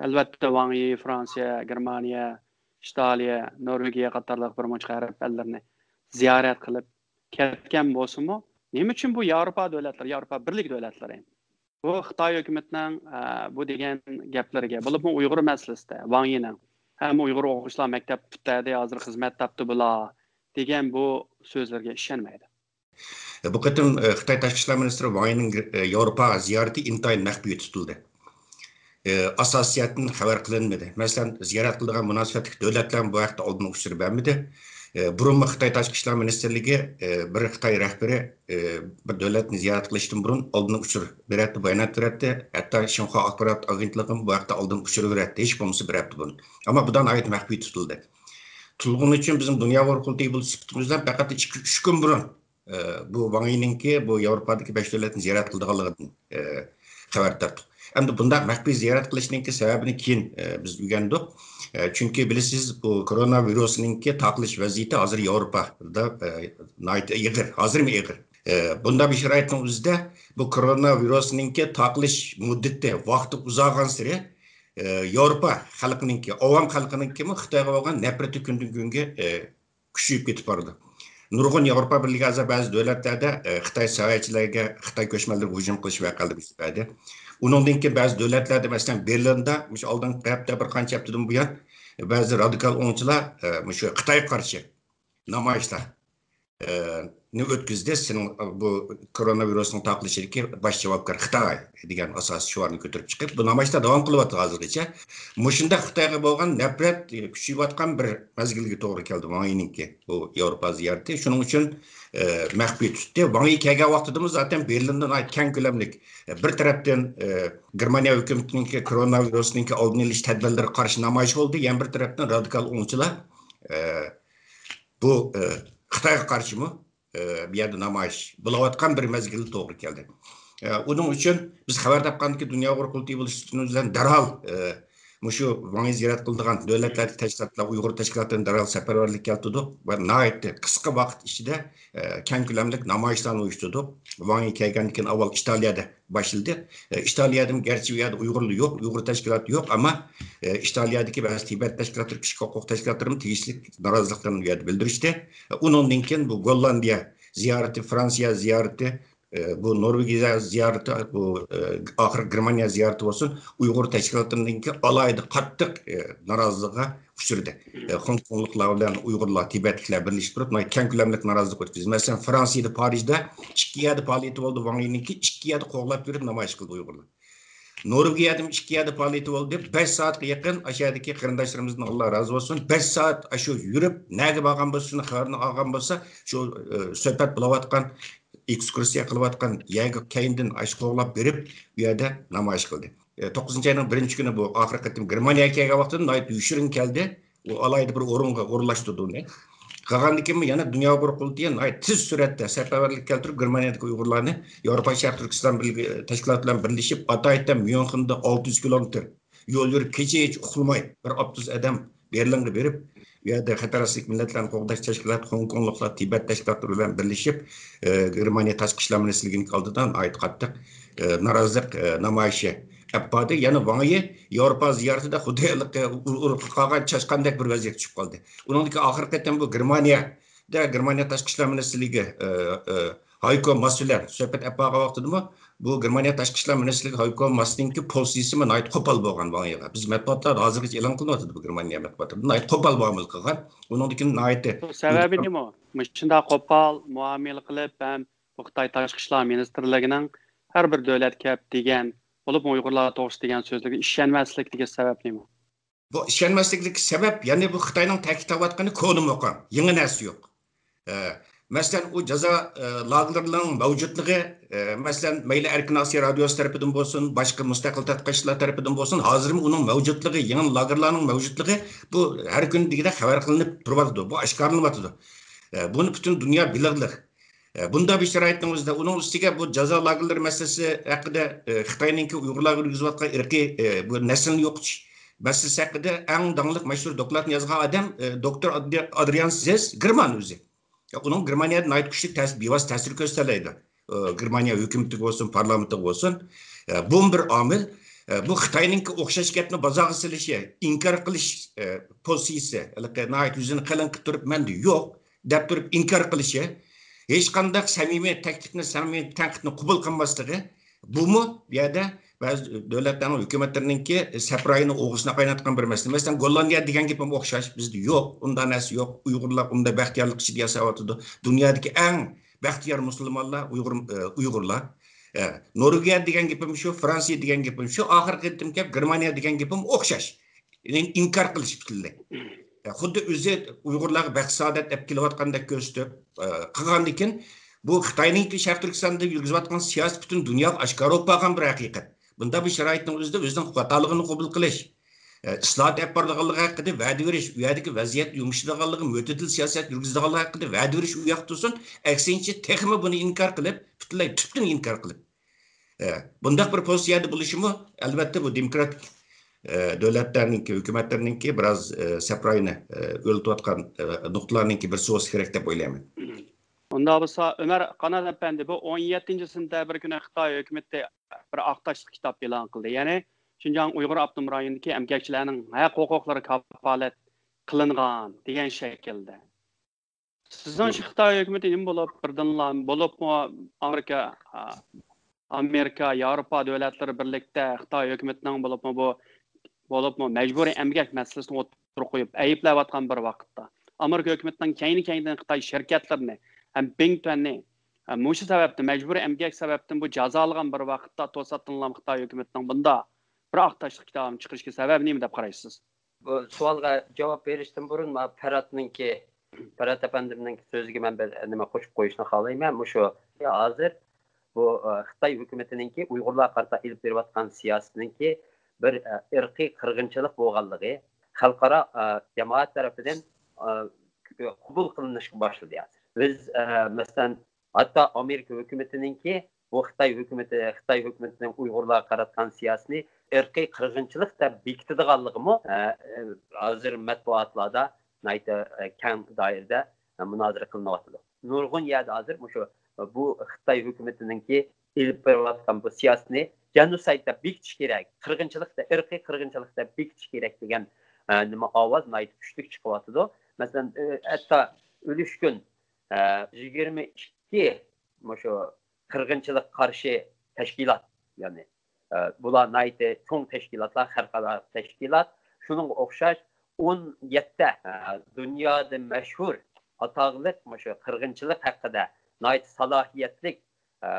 ئەلۋەتتە، ۋاڭ يى فرانسىيە، گېرمانىيە، ئىتالىيە، نورۋېگىيە قاتارلىق بىر مۇنچە غەرب ئەللىرىنى زىيارەت قىلىپ كەتكەن بولسىمۇ، نېمە ئۈچۈن بۇ ياۋروپا دۆلەتلىرى، ياۋروپا بىرلىكى دۆلەتلىرى بۇ خىتاي ھۆكۈمىتىنىڭ، ئە، بۇ دېگەن گەپلىرىگە، بولۇپمۇ ئۇيغۇر مەسىلىسىدە ۋاڭ يىنىڭ ھەم ئۇيغۇر ئوقۇغۇچىلار مەكتەپ پۈتتۈردى، ھازىر خىزمەت تاپتى بۇلار دېگەن بۇ سۆزلىرىگە ئىشەنمەيدۇ. بۇ قېتىم، ئە، خىتاي تاشقى ئىشلار مىنىستىرى ۋاڭ يىنىڭ، ئە، ياۋروپا زىيارىتى ئىنتايىن مەخپىي تۇتۇلدى. ئە، ئاساسىي جەھەتتىن خەۋەر قىلىنمىدى. مەسىلەن، زىيارەت قىلىدىغان مۇناسىۋەتلىك دۆلەتلەر بۇ ھەقتە ئالدىن ئۇچۇر بەرمىدى. ئە، بۇرۇنمۇ خىتاي تاشقى ئىشلار مىنىستىرلىكى، ئە، بىر خىتاي رەھبىرى، ئە، بىر دۆلەتنى زىيارەت قىلىشتىن بۇرۇن ئالدىن ئۇچۇر بېرەتتى، بايانات بېرەتتى. ھەتتا شىنخۇا ئاخبارات ئاگېنتلىقىمۇ بۇ ھەقتە ئالدىن ئۇچۇر بېرەتتى، ھېچ بولمىسا بىر ھەپتە بۇرۇن. ئەمما بۇ ناھايىتى مەخپىي تۇتۇلدى. تۇتۇلغىنى ئۈچۈن بىزنىڭ دۇنيا ئۇيغۇر قۇرۇلتىيى بولۇش سۈپىتىمىزدىن پەقەت ئىككى، ئۈچ كۈن بۇرۇن، ئە، بۇ ۋاڭ يىنىڭكى بۇ ياۋروپادىكى بەش دۆلەتنى زىيارەت قىلىدىغانلىقىدىن، ئە، خەۋەر تاپتۇق. ئەمدى بۇنداق مەخپىي زىيارەت قىلىشنىڭكى سەۋەبىنى كېيىن، ئە، بىز ئۆگەندۇق. ئە، چۈنكى بىلىسىز، بۇ كورونا ۋىرۇسىنىڭكى تارقىلىش ۋەزىيىتى ھازىر ياۋروپادا، ئە، ناھايىتى ئېغىر، ھازىرمۇ ئېغىر. ئە، بۇنداق بىر شارائىتنىڭ ئۆزىدە بۇ كورونا ۋىرۇسىنىڭكى تارقىلىش مۇددىتى، ۋاقتى ئۇزارغانسېرى، ئە، ياۋروپا خەلقىنىڭكى، ئاۋام خەلقىنىڭكىمۇ خىتايغا بولغان نەپرىتى كۈندىن كۈنگە، ئە، كۈچىيىپ كېتىپ بارىدۇ. نۇرغۇن ياۋروپا بىرلىكى ئەزا بەزى دۆلەتلەردە، ئە، خىتاي ساياھەتچىلەرگە، خىتاي كۆچمەنلىرىگە ھۇجۇم قىلىش ۋەقەلىرى يۈز بەردى. ئۇنىڭدىن كېيىن بەزى دۆلەتلەردە، مەسىلەن، بېرلىندا مۇشۇ ئالدىنقى ھەپتە، بىر قانچە ھەپتىدىن بۇيان بەزى رادىكال ئوڭچىلار، ئە، مۇشۇ خىتايغا قارشى نامايىشلار، ئە، نى ئۆتكۈزدى. سېنىڭ بۇ كورونا ۋىرۇسنىڭ تارقىلىشىدىكى باش جاۋابكار خىتاي دېگەن ئاساسىي شوئارنى كۆتۈرۈپ چىقىپ، بۇ نامايىشلار داۋام قىلىۋاتىدۇ ھازىرغىچە. مۇشۇنداق خىتايغا بولغان نەپرەت، ئە، كۈچىيىۋاتقان بىر مەزگىلگە توغرا كەلدى ۋاڭ يىنىڭكى بۇ ياۋروپا زىيارىتى. شۇنىڭ ئۈچۈن، ئە، مەخپىي تۇتتى. ۋاڭ يى كەلگەن ۋاقتىدىمۇ زاتەن بېرلىندە ناھايىتى كەڭ كۆلەملىك، ئە، بىر تەرەپتىن، ئە، گېرمانىيە ھۆكۈمىتىنىڭكى كورونا ۋىرۇسىنىڭكى ئالدىنى ئېلىش تەدبىرلىرىگە قارشى نامايىش بولدى، يەنە بىر تەرەپتىن رادىكال ئوڭچىلار، ئە، بۇ، ئە، خىتايغا قارشىمۇ، ئە، بۇ يەردە نامايىش بولۇۋاتقان بىر مەزگىلدە توغرا كەلدى. ئە، ئۇنىڭ ئۈچۈن بىز خەۋەر تاپقاندىكى دۇنيا ئۇيغۇر قۇرۇلتىيى بولۇش سۈپىتىمىز بىلەن دەرھال، ئە، مۇشۇ ۋاڭ يى زىيارەت قىلىدىغان دۆلەتلەردىكى تەشكىلاتلار، ئۇيغۇر تەشكىلاتلىرىنى دەرھال سەپەرۋەرلىككە كەلتۈردۇق ۋە ناھايىتى قىسقا ۋاقىت ئىچىدە، ئە، كەڭ كۆلەملىك نامايىشلارنى ئۇيۇشتۇردۇق. ۋاڭ يى كەلگەندىن كېيىن ئاۋۋال ئىتالىيەدە باشلىدى. ئە، ئىتالىيەدىمۇ گەرچە ئۇ يەردە ئۇيغۇرلار يوق، ئۇيغۇر تەشكىلاتى يوق، ئەمما، ئە، ئىتالىيەدىكى بەزى تىبەت تەشكىلاتلىرى، كىشىلىك ھوقۇق تەشكىلاتلىرىمۇ تېگىشلىك نارازىلىقلىرىنى ئۇ يەردە بىلدۈرۈشتى. ئە، ئۇنىڭدىن كېيىن بۇ گوللاندىيە زىيارىتى، فرانسىيە زىيارىتى، ئە، بۇ نورۋېگىيە زىيارىتى، بۇ، ئە، ئاخىرى گېرمانىيە زىيارىتى بولسۇن، ئۇيغۇر تەشكىلاتلىرىنىڭكى ئالاھىدە قاتتىق، ئە، نارازىلىقىغا ئۇچرىدى. ئە، خوڭكوڭلۇقلار بىلەن ئۇيغۇرلار، تىبەتلىكلەر بىرلىشىپ تۇرۇپ، ناھايىتى كەڭ كۆلەملىك نارازىلىق ئۆتكۈزدى. مەسىلەن، فرانسىيەدە، پارىژدا ئىككى يەردە پائالىيىتى بولدى ۋاڭ يىنىڭكى، ئىككى يەردە قوغلاپ بېرىپ نامايىش قىلدى ئۇيغۇرلار. نورۋېگىيەدىمۇ ئىككى يەردە پائالىيىتى بولدى. بەش سائەتكە يېقىن ئاشۇ يەردىكى قېرىنداشلىرىمىزدىن ئاللا رازى بولسۇن، بەش سائەت ئاشۇ يۈرۈپ، نەگە بارغان بولسا، شۇنىڭ خەۋىرىنى ئالغان بولسا، شۇ، ئە، سۆھبەت بولۇۋاتقان، ئېكسكۇرسىيە قىلىۋاتقان يەرگە كەينىدىن ئاشۇ قوغلاپ بېرىپ، ئۇ يەردە نامايىش قىلدى. ئە، توققۇزىنچى ئاينىڭ بىرىنچى كۈنى بۇ ئاخىرقى قېتىم گېرمانىيەگە كەلگەن ۋاقتىدا ناھايىتى يوشۇرۇن كەلدى. ئۇ ئالاھىدە بىر ئورۇنغا ئورۇنلاشتۇردى ئۇنى. قالغاندىن كېيىنمۇ يەنە دۇنيا ئۇيغۇر قۇرۇلتىيى ناھايىتى تېز سۈرئەتتە سەپەرۋەرلىككە كەلتۈرۈپ، گېرمانىيەدىكى ئۇيغۇرلارنى ياۋروپا شەرقىي تۈركىستان بىرلىكى تەشكىلاتى بىلەن بىرلىشىپ، ئاتايىتتىن ميۇنخېندىن ئالتە يۈز كىلومېتىر يول يۈرۈپ، كېچىگىچە ئۇخلىماي بىر ئاپتوبۇس ئادەم بېرلىنغا بېرىپ، ئۇ يەردە خەتەر ئاستىدىكى مىللەتلەرنى قوغداش تەشكىلاتى، خوڭكوڭلۇقلار، تىبەت تەشكىلاتلىرى بىلەن بىرلىشىپ، ئە، گېرمانىيە تاشقى ئىشلار مىنىستىرلىكىنىڭ ئالدىدا ناھايىتى قاتتىق، ئە، نارازىلىق، ئە، نامايىشى ئەپ باردى. يەنە ۋاڭ يى ياۋروپا زىيارىتىدە خۇددى ھېلىقى ئۇ-، ئۇرۇققا قالغان چاشقاندەك بىر ۋەزىيەتكە چۈشۈپ قالدى. ئۇنىڭدىن كېيىن ئاخىرقى قېتىم بۇ گېرمانىيەدە، گېرمانىيە تاشقى ئىشلار مىنىستىرلىكى، ئە، ئە، ھايكو ماس بىلەن سۆھبەت ئەپ بارغان ۋاقتىدىمۇ بۇ گېرمانىيە تاشقى ئىشلار مىنىستىرلىكى ھايكو ماسنىڭكى پوزىتسىيىسىمۇ ناھايىتى قوپال بولغان ۋاڭ يىغا. بىز مەتبۇئاتلاردا ھازىرغىچە ئېلان قىلىنىۋاتىدۇ بۇ گېرمانىيە مەتبۇئاتىدا. ناھايىتى قوپال مۇئامىلە قىلغان. ئۇنىڭدىن كېيىن ناھايىتى بۇ سەۋەبى نېمە؟ مۇشۇنداق قوپال مۇئامىلە قىلىپ ھەم بۇ خىتاي تاشقى ئىشلار مىنىستىرلىكىنىڭ ھەر بىر دۆلەتكە دېگەن، بولۇپمۇ ئۇيغۇرلار توغرىسىدا دېگەن سۆزلىرىگە ئىشەنمەسلىكتىكى سەۋەب نېمە؟ بۇ ئىشەنمەسلىكلىك سەۋەب، يەنى بۇ خىتاينىڭ تەكىتلەۋاتقىنى كونا مۇقام، يېڭى نەرسە يوق. ئە، مەسىلەن، ئۇ جازا، ئە، لاگېرلىرىنىڭ مەۋجۇتلۇقى، ئە، مەسىلەن، مەيلى ئەركىن ئاسىيا رادىيوسى تەرىپىدىن بولسۇن، باشقا مۇستەقىل تەتقىقاتچىلار تەرىپىدىن بولسۇن، ھازىرمۇ ئۇنىڭ مەۋجۇتلۇقى، يېڭى لاگېرلارنىڭ مەۋجۇتلۇقى، بۇ ھەر كۈنى دېگۈدەك خەۋەر قىلىنىپ تۇرۇۋاتىدۇ، بۇ ئاشكارىلىنىۋاتىدۇ. ئە، بۇنى پۈتۈن دۇنيا بىلىدۇ. ئە، بۇنداق بىر شارائىتنىڭ ئۆزىدە، ئۇنىڭ ئۈستىگە بۇ جازا لاگېرلىرى مەسىلىسى ھەققىدە، ئە، خىتاينىڭكى ئۇيغۇرلارغا يۈرگۈزۈۋاتقان ئىرقىي، ئە، بۇ نەسىلنى يوقىتىش مەسىلىسى ھەققىدە ئەڭ داڭلىق مەشھۇر دوكلاتنى يازغان ئادەم، ئە، دوكتور ئادرىيان زېس، گېرمان ئۆزى. ئۇنىڭ گېرمانىيەدە ناھايىتى كۈچلۈك تەس-، بىۋاسىتە تەسىر كۆرسىتەلەيدۇ. ئە، گېرمانىيە ھۆكۈمىتىگە بولسۇن، پارلامېنتىغا بولسۇن. ئە، بۇمۇ بىر ئامىل. ئە، بۇ خىتاينىڭكى ئوخشاش گەپنى بازارغا سېلىشى، ئىنكار قىلىش، ئە، پوزىتسىيىسى، ھېلىقى ناھايىتى يۈزىنى قېلىن قىلىپ تۇرۇپ، مەندە يوق دەپ تۇرۇپ ئىنكار قىلىشى، ھېچقانداق سەمىمىي تەكلىپنى، سەمىمىي تەنقىدنى قوبۇل قىلماسلىقى، بۇمۇ بۇ يەردە بەزى دۆلەتلەرنىڭ ھۆكۈمەتلىرىنىڭكى سەپرايىنى ئوغرىسىنى قايناتقان بىر مەسىلە. مەسىلەن، گوللاندىيە دېگەن گېپىمۇ ئوخشاش. بىزدە يوق، ئۇنداق نەرسە يوق. ئۇيغۇرلار ئۇنداق بەختىيارلىق ئىچىدە ياشاۋاتىدۇ. دۇنيادىكى ئەڭ بەختىيار مۇسۇلمانلار، ئۇيغۇر، ئۇيغۇرلار. نورۋېگىيە دېگەن گېپىم شۇ، فرانسىيە دېگەن گېپىم شۇ، ئاخىرقى قېتىم كەپ گېرمانىيە دېگەن گېپىم ئوخشاش. ئىنكار قىلىش پۈتۈنلەي. خۇددى ئۆزى ئۇيغۇرلارغا بەخت سائادەت ئەپ كېلىۋاتقاندەك كۆرسىتىپ، قىلغاندىكىن، بۇ خىتاينىڭكى شەرقىي تۈركىستاندا يۈرگۈزۈۋاتقان سىياسىتى پۈتۈن دۇنياغا ئاشكارا بولۇپ قالغان بىر ھەقىقەت. بۇنداق بىر شارائىتنىڭ ئۆزىدە ئۆزىنىڭ خاتالىقىنى قوبۇل قىلىش، ئىسلاھات ئېلىپ بارىدىغانلىقى ھەققىدە ۋەدە بېرىش، ئۇ يەردىكى ۋەزىيەت يۇمشىدىغانلىقى، مۆتىدىل سىياسەت يۈرگۈزىدىغانلىقى ھەققىدە ۋەدە بېرىش ئۇ ياقتا تۇرسۇن، ئەكسىنچە تېخىمۇ بۇنى ئىنكار قىلىپ، پۈتۈنلەي تۈپتىن ئىنكار قىلىپ، بۇنداق بىر پوزىتسىيەدە بولۇشىمۇ، ئەلۋەتتە، بۇ دېموكراتىك دۆلەتلەرنىڭكى ھۆكۈمەتلىرىنىڭكى بىراز سەپرايىنى ئۆرلىتىۋاتقان نۇقتىلارنىڭكى بىرسى بولسا كېرەك دەپ ئويلايمەن. ئۇنداق بولسا، ئۆمەر قانات ئەپەندى، بۇ ئون يەتتىنچى سېنتەبىر كۈنى خىتاي ھۆكۈمىتى بىر ئاق تاشلىق كىتاب ئېلان قىلدى. يەنى شىنجاڭ ئۇيغۇر ئاپتونوم رايونىدىكى ئەمگەكچىلەرنىڭ ھەق ھوقۇقلىرى كاپالەت قىلىنغان دېگەن شەكىلدە. سىزنىڭچە خىتاي ھۆكۈمىتى نېمە بولۇپ، بىردىنلا بولۇپمۇ ئامېرىكا، ئامېرىكا، ياۋروپا دۆلەتلىرى بىرلىكتە خىتاي ھۆكۈمىتىنىڭ بولۇپمۇ بۇ، بولۇپمۇ مەجبۇرىي ئەمگەك مەسىلىسىنى ئوتتۇرىغا قويۇپ ئەيىبلەۋاتقان بىر ۋاقىتتا، ئامېرىكا ھۆكۈمىتىنىڭ كەينى-كەينىدىن خىتاي شىركەتلىرىنى ھەم بىڭتۈەننى مۇشۇ سەۋەبتىن، مەجبۇرىي ئەمگەك سەۋەبتىن بۇ جازالىغان بىر ۋاقىتتا، توساتتىنلا خىتاي ھۆكۈمىتىنىڭ بۇنداق بىر ئاق تاشلىق كىتابىنى چىقىرىشىغا سەۋەب نېمە دەپ قارايسىز؟ بۇ سوئالغا جاۋاب بېرىشتىن بۇرۇن، مانا پەرھاتنىڭكى، پەرھات ئەپەندىمنىڭ سۆزىگە مەن بىر نېمە قوشۇپ قويۇشنى خالايمەن. مۇشۇ ھازىر بۇ، ئە، خىتاي ھۆكۈمىتىنىڭكى ئۇيغۇرلارغا قارىتا ئېلىپ بېرىۋاتقان سىياسىتىنىڭكى بىر، ئە، ئىرقىي قىرغىنچىلىق بولغانلىقى خەلقئارا، ئە، جامائەت تەرىپىدىن، ئە، قوبۇل قىلىنىشقا باشلىدى ھازىر. بىز، ئە، مەسىلەن، ھەتتا ئامېرىكا ھۆكۈمىتىنىڭكى بۇ خىتاي ھۆكۈمىتى، خىتاي ھۆكۈمىتىنىڭ ئۇيغۇرلارغا قاراتقان سىياسىتىنى ئىرقىي قىرغىنچىلىق دەپ بېكىتىدىغانلىقىمۇ، ئە، ئە، ھازىر مەتبۇئاتلاردا ناھايىتى، ئە، كەڭ دائىرىدە، ئە، مۇنازىرە قىلىنىۋاتىدۇ. نۇرغۇن يەردە ھازىر مۇشۇ، بۇ خىتاي ھۆكۈمىتىنىڭكى ئېلىپ بېرىۋاتقان بۇ سىياسىتىنى جېنوسايد دەپ بېكىتىش كېرەك، قىرغىنچىلىق دەپ، ئىرقىي قىرغىنچىلىق دەپ بېكىتىش كېرەك دېگەن، ئە، نېمە ئاۋاز ناھايىتى كۈچلۈك چىقىۋاتىدۇ. مەسىلەن، ئە، ھەتتا ئۆلۈشكۈن، ئە، يىگىرمە ئىككى مۇشۇ قىرغىنچىلىق قارشى تەشكىلات، يەنى، ئە، بۇلار ناھايىتى چوڭ تەشكىلاتلار، خەلقئارا تەشكىلات. شۇنىڭغا ئوخشاش ئون يەتتە، ئە، دۇنيادا مەشھۇر ئاتاقلىق مۇشۇ قىرغىنچىلىق ھەققىدە ناھايىتى سالاھىيەتلىك، ئە،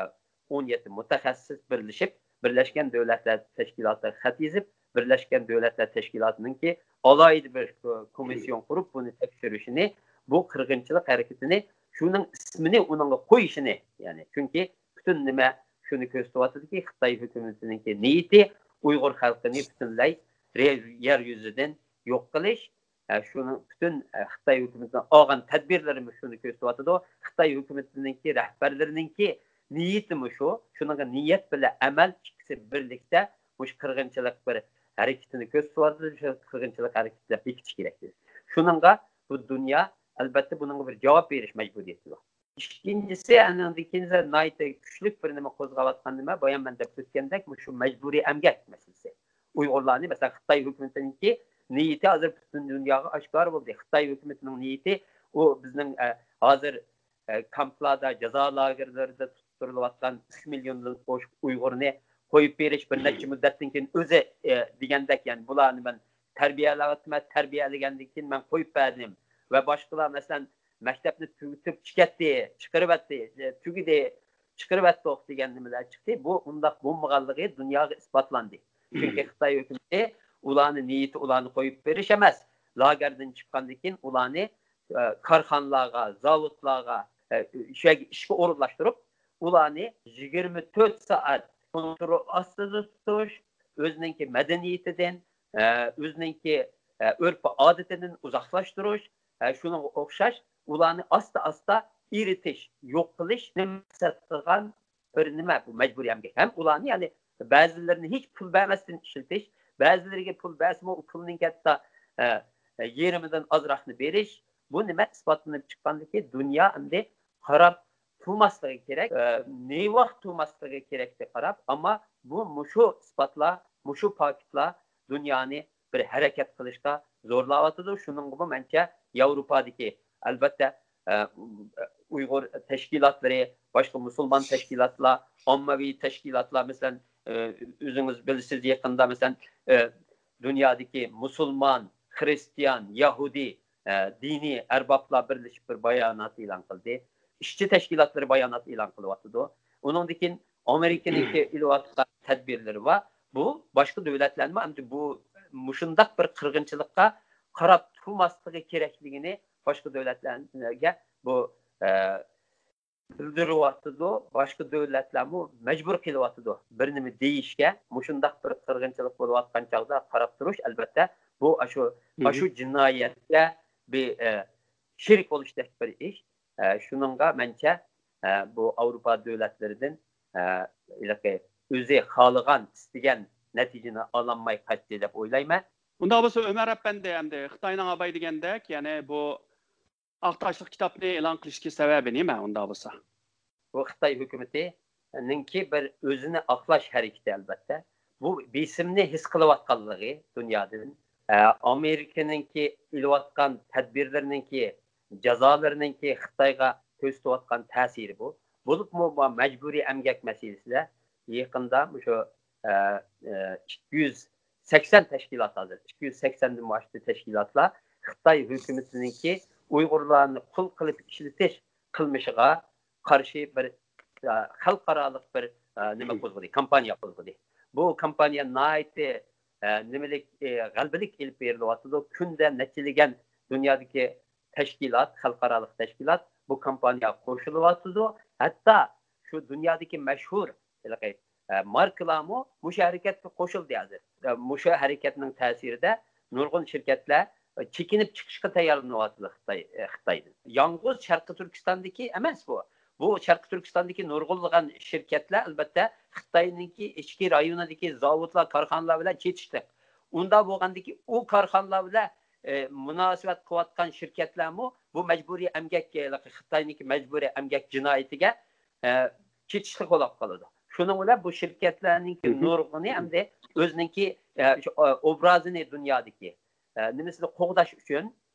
ئون يەتتە مۇتەخەسسىس بىرلىشىپ، بىرلەشكەن دۆلەتلەر تەشكىلاتىغا خەت يېزىپ، بىرلەشكەن دۆلەتلەر تەشكىلاتىنىڭكى ئالاھىدە بىر كو-، كومىسسىيون قۇرۇپ، بۇنى تەكشۈرۈشىنى، بۇ قىرغىنچىلىق ھەرىكىتىنى، شۇنىڭ ئىسمىنى ئۇنىڭغا قويۇشىنى، يەنى، چۈنكى پۈتۈن نېمە شۇنى كۆرسىتىۋاتىدۇكى، خىتاي ھۆكۈمىتىنىڭكى نىيىتى ئۇيغۇر خەلقىنى پۈتۈنلەي رې-، يەر يۈزىدىن يوق قىلىش. ئە، شۇنىڭ پۈتۈن، ئە، خىتاي ھۆكۈمىتىنىڭ ئالغان تەدبىرلىرىمۇ شۇنى كۆرسىتىۋاتىدۇ. خىتاي ھۆكۈمىتىنىڭكى رەھبەرلىرىنىڭكى نىيىتىمۇ شۇ. شۇنىڭغا نىيەت بىلەن ئەمەل ئىككىسى بىرلىكتە مۇشۇ قىرغىنچىلىق بىر ھەرىكىتىنى كۆرسىتىۋاتىدۇ. شۇ قىرغىنچىلىق ھەرىكىتى دەپ بېكىتىش كېرەك. شۇنىڭغا بۇ دۇنيا، ئەلۋەتتە، بۇنىڭغا بىر جاۋاب بېرىش مەجبۇرىيىتى بار. ئىككىنچىسى، ئانىڭدىن كېيىن ناھايىتى كۈچلۈك بىر نېمە قوزغاۋاتقان نېمە، بايا مەن دەپ ئۆتكەندەك، مۇشۇ مەجبۇرىي ئەمگەك مەسىلىسى. ئۇيغۇرلارنى، مەسىلەن، خىتاي ھۆكۈمىتىنىڭكى نىيىتى ھازىر پۈتۈن دۇنياغا ئاشكارا بولدى. خىتاي ھۆكۈمىتىنىڭ نىيىتى، ئۇ بىزنىڭ، ئە، ھازىر، ئە، كامپلاردا، جازا لاگېرلىرىدا تۇتۇپ تۇرۇلۇۋاتقان ئۈچ مىليوندىن ئوشۇق ئۇيغۇرنى قويۇپ بېرىش بىر نەچچە مۇددەتتىن كېيىن ئۆزى، ئە، دېگەندەك، يەنى بۇلارنى مەن تەربىيەلەۋاتىمەن، تەربىيەلىگەندىن كېيىن مەن قويۇپ بەردىم ۋە باشقىلار، مەسىلەن، مەكتەپنى تۈگىتىپ چىقەتتى، چىقىرىۋەتتى، ئە، تۈگىدى، چىقىرىۋەتتۇق دېگەن نېمىلەر چىقتى. بۇ ئۇنداق بولمىغانلىقى دۇنياغا ئىسپاتلاندى. چۈنكى خىتاي ھۆكۈمىتى ئۇلارنى نىيىتى ئۇلارنى قويۇپ بېرىش ئەمەس، لاگېردىن چىققاندىن كېيىن ئۇلارنى، ئە، كارخانىلارغا، زاۋۇتلارغا، ئە، شۇ يەرگە ئىشقا ئورۇنلاشتۇرۇپ، ئۇلارنى يىگىرمە تۆت سائەت كونترول ئاستىدا تۇتۇش، ئۆزىنىڭكى مەدەنىيىتىدىن، ئە، ئۆزىنىڭكى، ئە، ئۆرپ-ئادىتىدىن ئۇزاقلاشتۇرۇش، ئە، شۇنىڭغا ئوخشاش ئۇلارنى ئاستا-ئاستا ئېرىتىش، يوق قىلىشنى مەقسەت قىلغان بىر نېمە بۇ مەجبۇرىي ئەمگەك. ھەم ئۇلارنى، يەنى بەزىلىرىنى ھېچ پۇل بەرمەستىن ئىشلىتىش، بەزىلىرىگە پۇل بەرسىمۇ، ئۇ پۇلنىڭ ھەتتا، ئە، ئە، يېرىمىدىن ئازراقنى بېرىش. بۇ نېمە ئىسپاتلىنىپ چىققاندىكى دۇنيا ئەمدى قاراپ تۇرماسلىقى كېرەك. ئە، نېۋاق تۇرماسلىقى كېرەكتە قاراپ، ئەمما بۇ مۇشۇ ئىسپاتلار، مۇشۇ پاكىتلار دۇنيانى بىر ھەرىكەت قىلىشقا زورلاۋاتىدۇ. شۇنىڭغىمۇ مەنچە ياۋروپادىكى، ئەلۋەتتە، ئە، ئۇيغۇر تەشكىلاتلىرى، باشقا مۇسۇلمان تەشكىلاتلار، ئاممىۋى تەشكىلاتلار، مەسىلەن، ئە، ئۆزىڭىز بىلىسىز، يېقىندا، مەسىلەن، ئە، دۇنيادىكى مۇسۇلمان، خرىستىيان، يەھۇدىي، ئە، دىنىي ئەربابلار بىرلىشىپ بىر بايانات ئېلان قىلدى. ئىشچى تەشكىلاتلىرى بايانات ئېلان قىلىۋاتىدۇ. ئۇنىڭدىن كېيىن ئامېرىكىنىڭكى ئېلىۋاتقان تەدبىرلىرى بار. بۇ باشقا دۆلەتلەرمۇ ئەمدى بۇ مۇشۇنداق بىر قىرغىنچىلىققا قاراپ تۇرماسلىقى كېرەكلىكىنى باشقا دۆلەتلەرگە بۇ، ئە، بىلدۈرۈۋاتىدۇ. باشقا دۆلەتلەرمۇ مەجبۇر قىلىۋاتىدۇ بىر نېمە دېيىشكە. مۇشۇنداق بىر قىرغىنچىلىق بولۇۋاتقان چاغدا قاراپ تۇرۇش، ئەلۋەتتە، بۇ ئاشۇ، ئاشۇ جىنايەتكە بىر، ئە، شېرىك بولۇشتەك بىر ئىش. ئە، شۇنىڭغا مەنچە، ئە، بۇ ئاۋروپا دۆلەتلىرىدىن، ئە، ھېلىقى ئۆزى خالىغان، ئىستىگەن نەتىجىنى ئالالماي قاچتى دەپ ئويلايمەن. ئۇنداق بولسا، ئۆمەر ئەپەندى، ئەمدى خىتاينىڭ ئاباي دېگەندەك، يەنى بۇ ئاق تاشلىق كىتابنى ئېلان قىلىشتىكى سەۋەبى نېمە ئۇنداق بولسا؟ بۇ خىتاي ھۆكۈمىتىنىڭكى بىر ئۆزىنى ئاقلاش ھەرىكىتى، ئەلۋەتتە. بۇ بېسىمنى ھېس قىلىۋاتقانلىقى دۇنيادىن، ئە، ئامېرىكىنىڭكى ئېلىۋاتقان تەدبىرلىرىنىڭكى، جازالىرىنىڭكى خىتايغا كۆرسىتىۋاتقان تەسىرى بۇ. بولۇپمۇ بۇ مەجبۇرىي ئەمگەك مەسىلىسىدە يېقىندا مۇشۇ، ئە، ئە، ئىككى يۈز سەكسەن تەشكىلات ھازىر، ئىككى يۈز سەكسەندىن ئاشتى تەشكىلاتلار خىتاي ھۆكۈمىتىنىڭكى ئۇيغۇرلارنى قۇل قىلىپ ئىشلىتىش قىلمىشىغا قارشى بىر، ئە، خەلقئارالىق بىر، ئە، نېمە قوزغىدى، كامپانىيە قوزغىدى. بۇ كامپانىيە ناھايىتى، ئە، نېمىلىك، ئە، غەلىبىلىك ئېلىپ بېرىلىۋاتىدۇ. كۈندە نەچچىلىگەن دۇنيادىكى تەشكىلات، خەلقئارالىق تەشكىلات بۇ كامپانىيەگە قوشۇلۇۋاتىدۇ. ھەتتا شۇ دۇنيادىكى مەشھۇر ھېلىقى، ئە، ماركىلارمۇ مۇشۇ ھەرىكەتكە قوشۇلدى ھازىر. ئە، مۇشۇ ھەرىكەتنىڭ تەسىرىدە نۇرغۇن شىركەتلەر، ئە، چېكىنىپ چىقىشقا تەييارلىنىۋاتىدۇ خىتاي، ئە، خىتايدىن. يالغۇز شەرقىي تۈركىستاندىكى ئەمەس بۇ. بۇ شەرقىي تۈركىستاندىكى نۇرغۇنلىغان شىركەتلەر، ئەلۋەتتە، خىتاينىڭكى ئىچكى رايونىدىكى زاۋۇتلار، كارخانىلار بىلەن چېتىشلىق. ئۇنداق بولغاندىكى ئۇ كارخانىلار بىلەن، ئە، مۇناسىۋەت قىلىۋاتقان شىركەتلەرمۇ بۇ مەجبۇرىي ئەمگەك، خىتاينىڭكى مەجبۇرىي ئەمگەك جىنايىتىگە، ئە، چېتىشلىق بولۇپ قالىدۇ. شۇنىڭ بىلەن بۇ شىركەتلەرنىڭكى نۇرغۇنى ئەمدى ئۆزىنىڭكى، ئە، شۇ، ئە، ئوبرازىنى دۇنيادىكى، ئە، نېمىسىنى قوغداش ئۈچۈن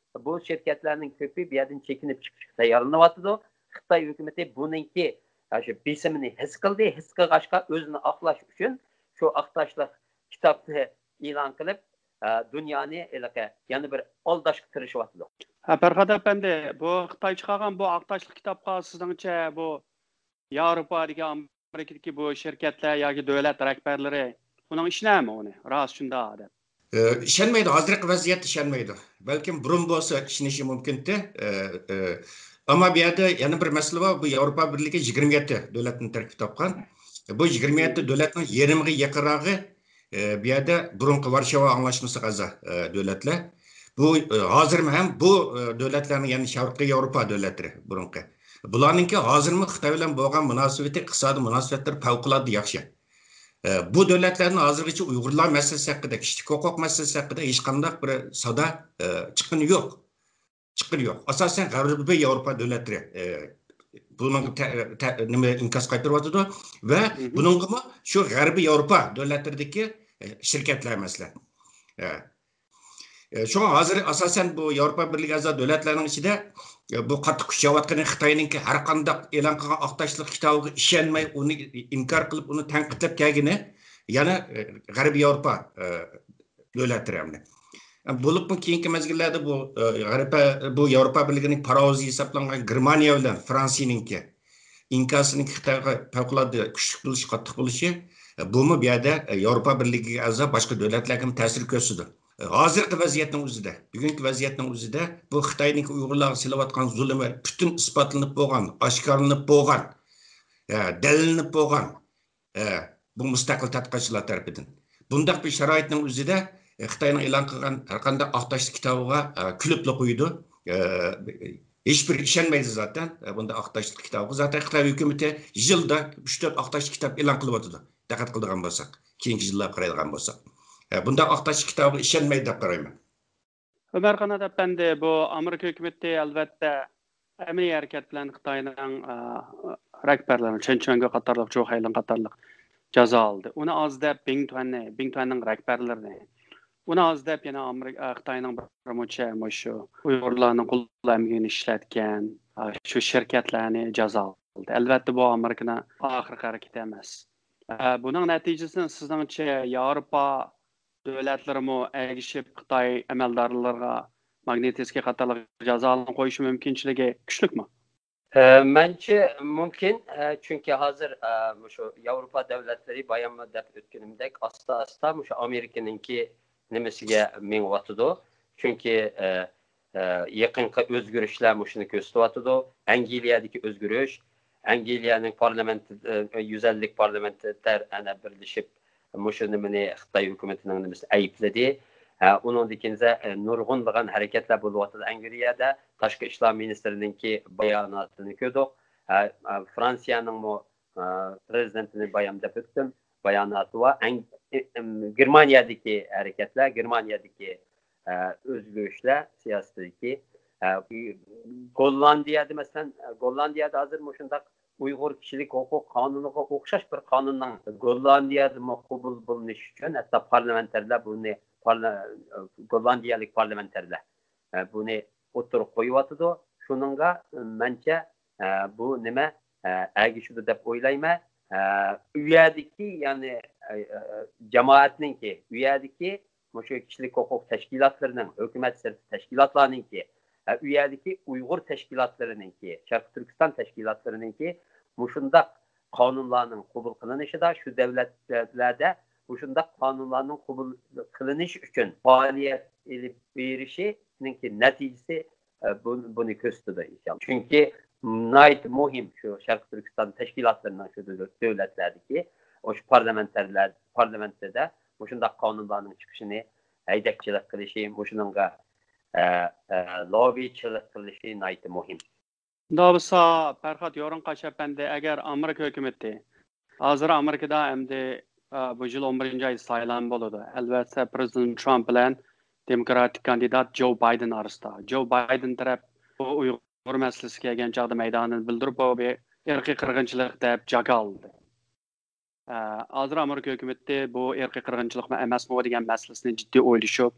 بۇ شىركەتلەرنىڭ كۆپى بۇ يەردىن چېكىنىپ چىقىشقا تەييارلىنىۋاتىدۇ. خىتاي ھۆكۈمىتى بۇنىڭكى، ئە، شۇ بېسىمىنى ھېس قىلدى. ھېس قىلغاچقا ئۆزىنى ئاقلاش ئۈچۈن شۇ ئاق تاشلىق كىتابنى ئېلان قىلىپ، ئە، دۇنيانى ھېلىقى يەنە بىر ئالداشقا تىرىشىۋاتىدۇ. ھە، پەرھات ئەپەندى، بۇ خىتاي چىقارغان بۇ ئاق تاشلىق كىتابقا سىزنىڭچە بۇ ياۋروپادىكى، ئامېرىكىدىكى بۇ شىركەتلەر ياكى دۆلەت رەھبەرلىرى بۇنىڭ ئىشىنەمۇ ئۇنى؟ راست شۇنداق دەپ. ئى، ئىشەنمەيدۇ، ھازىرقى ۋەزىيەتتە ئىشەنمەيدۇ. بەلكىم بۇرۇن بولسا ئىشىنىشى مۇمكىنتى. ئى، ئى، ئەمما بۇ يەردە يەنە بىر مەسىلە بار. بۇ ياۋروپا بىرلىكى يىگىرمە يەتتە دۆلەتتىن تەركىب تاپقان. بۇ يىگىرمە يەتتە دۆلەتنىڭ يېرىمىغا يېقىنراقى، ئى، بۇ يەردە بۇرۇنقى ۋارشاۋا ئاڭلاشمىسىغا ئەزا، ئى، دۆلەتلەر. بۇ، ئى، ھازىرمۇ ھەم بۇ، ئى، دۆلەتلەرنىڭ، يەنى شەرقىي ياۋروپا دۆلەتلىرى بۇرۇنقى. بۇلارنىڭكى ھازىرمۇ خىتاي بىلەن بولغان مۇناسىۋىتى، ئىقتىسادىي مۇناسىۋەتلىرى پەۋقۇلئاددە ياخشى. ئە، بۇ دۆلەتلەرنىڭ ھازىرغىچە ئۇيغۇرلار مەسىلىسى ھەققىدە، كىشىلىك ھوقۇق مەسىلىسى ھەققىدە ھېچقانداق بىر سادا، ئە، چىققىنى يوق. چىققىنى يوق. ئاساسەن، غەربىي ياۋروپا دۆلەتلىرى، ئە، بۇنىڭغا تە-، تە-، نېمە، ئىنكاس قايتۇرۇۋاتىدۇ ۋە بۇنىڭغىمۇ شۇ غەربىي ياۋروپا دۆلەتلىرىدىكى، ئە، شىركەتلەر، مەسىلەن. ئە، ئە، شۇڭا ھازىر ئاساسەن بۇ ياۋروپا بىرلىكى ئەزا دۆلەتلەرنىڭ ئىچىدە، ئە، بۇ قاتتىق كۈچەۋاتقىنى خىتاينىڭكى ھەر قانداق ئېلان قىلغان ئاق تاشلىق كىتابىغا ئىشەنمەي، ئۇنى ئىنكار قىلىپ، ئۇنى تەنقىدلەپ كەلگىنى يەنە، ئە، غەربىي ياۋروپا، ئە، دۆلەتلىرى ئەمدى. بولۇپمۇ كېيىنكى مەزگىللەردە بۇ، ئە، غەربە-، بۇ ياۋروپا بىرلىكىنىڭ پاراۋزى ھېسابلانغان گېرمانىيە بىلەن فرانسىيەنىڭكى ئىنكاسىنىڭ خىتايغا پەۋقۇلئاددە كۈچلۈك بولۇشى، قاتتىق بولۇشى، بۇمۇ بۇ يەردە ياۋروپا بىرلىكىگە ئەزا باشقا دۆلەتلەرگىمۇ تەسىر كۆرسىتىدۇ. ھازىرقى ۋەزىيەتنىڭ ئۆزىدە، بۈگۈنكى ۋەزىيەتنىڭ ئۆزىدە بۇ خىتاينىڭكى ئۇيغۇرلارغا سېلىۋاتقان زۇلۇمى پۈتۈن ئىسپاتلىنىپ بولغان، ئاشكارىلىنىپ بولغان، دەلىللىنىپ بولغان، ئە، بۇ مۇستەقىل تەتقىقاتچىلار تەرىپىدىن. بۇنداق بىر شارائىتنىڭ ئۆزىدە، ئە، خىتاينىڭ ئېلان قىلغان ھەر قانداق ئاق تاشلىق كىتابىغا، ئە، كۈلۈپلا قويىدۇ. ئە، ھېچبىرى ئىشەنمەيدۇ زاتەن، ئە، بۇنداق ئاق تاشلىق كىتابىغا. زاتەن خىتاي ھۆكۈمىتى يىلدا ئۈچ تۆت ئاق تاشلىق كىتاب ئېلان قىلىۋاتىدۇ. دىققەت قىلىدىغان بولساق، كېيىنكى يىللارغا قارايدىغان بولساق. ئە، بۇنداق ئاق تاشلىق كىتابىغا ئىشەنمەيدۇ دەپ قارايمەن. ئۆمەر قانات ئەپەندى، بۇ ئامېرىكا ھۆكۈمىتى، ئەلۋەتتە، ئەمەلىي ھەرىكەت بىلەن خىتاينىڭ، ئا، رەھبەرلىرىنى، چېن چۈەنگو قاتارلىق، جۇ خەيلىڭ قاتارلىق جازالىدى. ئۇنى ئاز دەپ بىڭ تۈەننى، بىڭ تۈەننىڭ رەھبەرلىرىنى، ئۇنى ئاز دەپ يەنە ئامېرىكا، ئا، خىتاينىڭ بىر مۇنچە مۇشۇ ئۇيغۇرلارنىڭ قول ئەمگىكىنى ئىشلەتكەن، ئا، شۇ شىركەتلەرنى جازالىدى. ئەلۋەتتە، بۇ ئامېرىكىنىڭ ئاخىرقى ھەرىكىتى ئەمەس. ئا، بۇنىڭ نەتىجىسىنى سىزنىڭچە ياۋروپا دۆلەتلىرىمۇ ئەگىشىپ خىتاي ئەمەلدارلىرىغا ماگنىتسكىي قاتارلىق جازالارنى قويۇش مۇمكىنچىلىكى كۈچلۈكمۇ؟ ئە، مەنچە مۇمكىن، ئە، چۈنكى ھازىر، ئە، مۇشۇ ياۋروپا دۆلەتلىرى بايام دەپ ئۆتكىنىمدەك ئاستا-ئاستا مۇشۇ ئامېرىكىنىڭكى نېمىسىگە مېڭىۋاتىدۇ. چۈنكى، ئە، ئە، يېقىنقى ئۆزگىرىشلەر مۇشۇنى كۆرسىتىۋاتىدۇ. ئەنگلىيەدىكى ئۆزگىرىش، ئەنگلىيەنىڭ پارلامېنت، ئە، يۈز ئەللىك پارلامېنتېر ئەنە بىرلىشىپ مۇشۇ نېمىنى خىتاي ھۆكۈمىتىنىڭ نېمىسى ئەيىبلىدى. ھە، ئۇنىڭدىن كېيىن، ئە، نۇرغۇنلىغان ھەرىكەتلەر بولۇۋاتىدۇ ئەنگلىيەدە. تاشقى ئىشلار مىنىستىرىنىڭكى باياناتىنى كۆردۇق. ھە، ئە، فرانسىيەنىڭمۇ، ئە، پرېزىدېنتىنى بايام دەپ ئۆتتۈم. باياناتى بار. ئەڭ، ئىم، گېرمانىيەدىكى ھەرىكەتلەر، گېرمانىيەدىكى، ئە، ئۆزگىرىشلەر سىياسىتىدىكى، ئە، گوللاندىيەدە، مەسىلەن، گوللاندىيەدە ھازىر مۇشۇنداق ئۇيغۇر كىشىلىك ھوقۇق قانۇنىغا ئوخشاش بىر قانۇننىڭ گوللاندىيەدىمۇ قوبۇل بولۇنۇشى ئۈچۈن ھەتتا پارلامېنتارلار بۇنى، پارلا-، گوللاندىيەلىك پارلامېنتارلار، ئە، بۇنى ئوتتۇرىغا قويۇۋاتىدۇ. شۇنىڭغا، مەنچە، ئە، بۇ نېمە، ئە، ئەگىشىدۇ دەپ ئويلايمەن. ئە، ئۇ يەردىكى، يەنى، ئە، ئە، جامائەتنىڭكى، ئۇ يەردىكى مۇشۇ كىشىلىك ھوقۇق تەشكىلاتلىرىنىڭ، ھۆكۈمەت سىرتى تەشكىلاتلارنىڭكى، ئە، ئۇ يەردىكى ئۇيغۇر تەشكىلاتلىرىنىڭكى، شەرقىي تۈركىستان تەشكىلاتلىرىنىڭكى مۇشۇنداق قانۇنلارنىڭ قوبۇل قىلىنىشىدا شۇ دۆلەتلەردە مۇشۇنداق قانۇنلارنىڭ قوبۇل قىلىنىشى ئۈچۈن پائالىيەت ئېلىپ بېرىشىنىڭكى نەتىجىسى، ئە، بۇ-، بۇنى كۆرسىتىدۇ، ئىنشاللا. چۈنكى ناھايىتى مۇھىم شۇ شەرقىي تۈركىستان تەشكىلاتلىرىنىڭ شۇ دۆ-، دۆلەتلەردىكى، ئوشۇ پارلامېنتارلار، پارلامېنتىدا مۇشۇنداق قانۇنلارنىڭ چىقىشىنى، ھەيدەكچىلىك قىلىشى، مۇشۇنىڭغا، ئە، ئە، لوببىچىلىك قىلىشى ناھايىتى مۇھىم. شۇنداق بولسا، پەرھات يورۇنقاش ئەپەندى، ئەگەر ئامېرىكا ھۆكۈمىتى، ھازىر ئامېرىكىدا ئەمدى، ئە، بۇ يىل ئون بىرىنچى ئاي سايلام بولىدۇ. ئەلۋەتتە، پرېزىدېنت ترامپ بىلەن دېموكراتىك كاندىدات جو بايدېن ئارىسىدا. جو بايدېن تەرەپ بۇ ئۇيغۇر مەسىلىسى كەلگەن چاغدا مەيدانىنى بىلدۈرۈپ، بۇ بىر ئىرقىي قىرغىنچىلىق دەپ جاكارلىدى. ئە، ھازىر ئامېرىكا ھۆكۈمىتى بۇ ئىرقىي قىرغىنچىلىقمۇ ئەمەسمۇ دېگەن مەسىلىسىنى جىددىي ئويلىشىپ،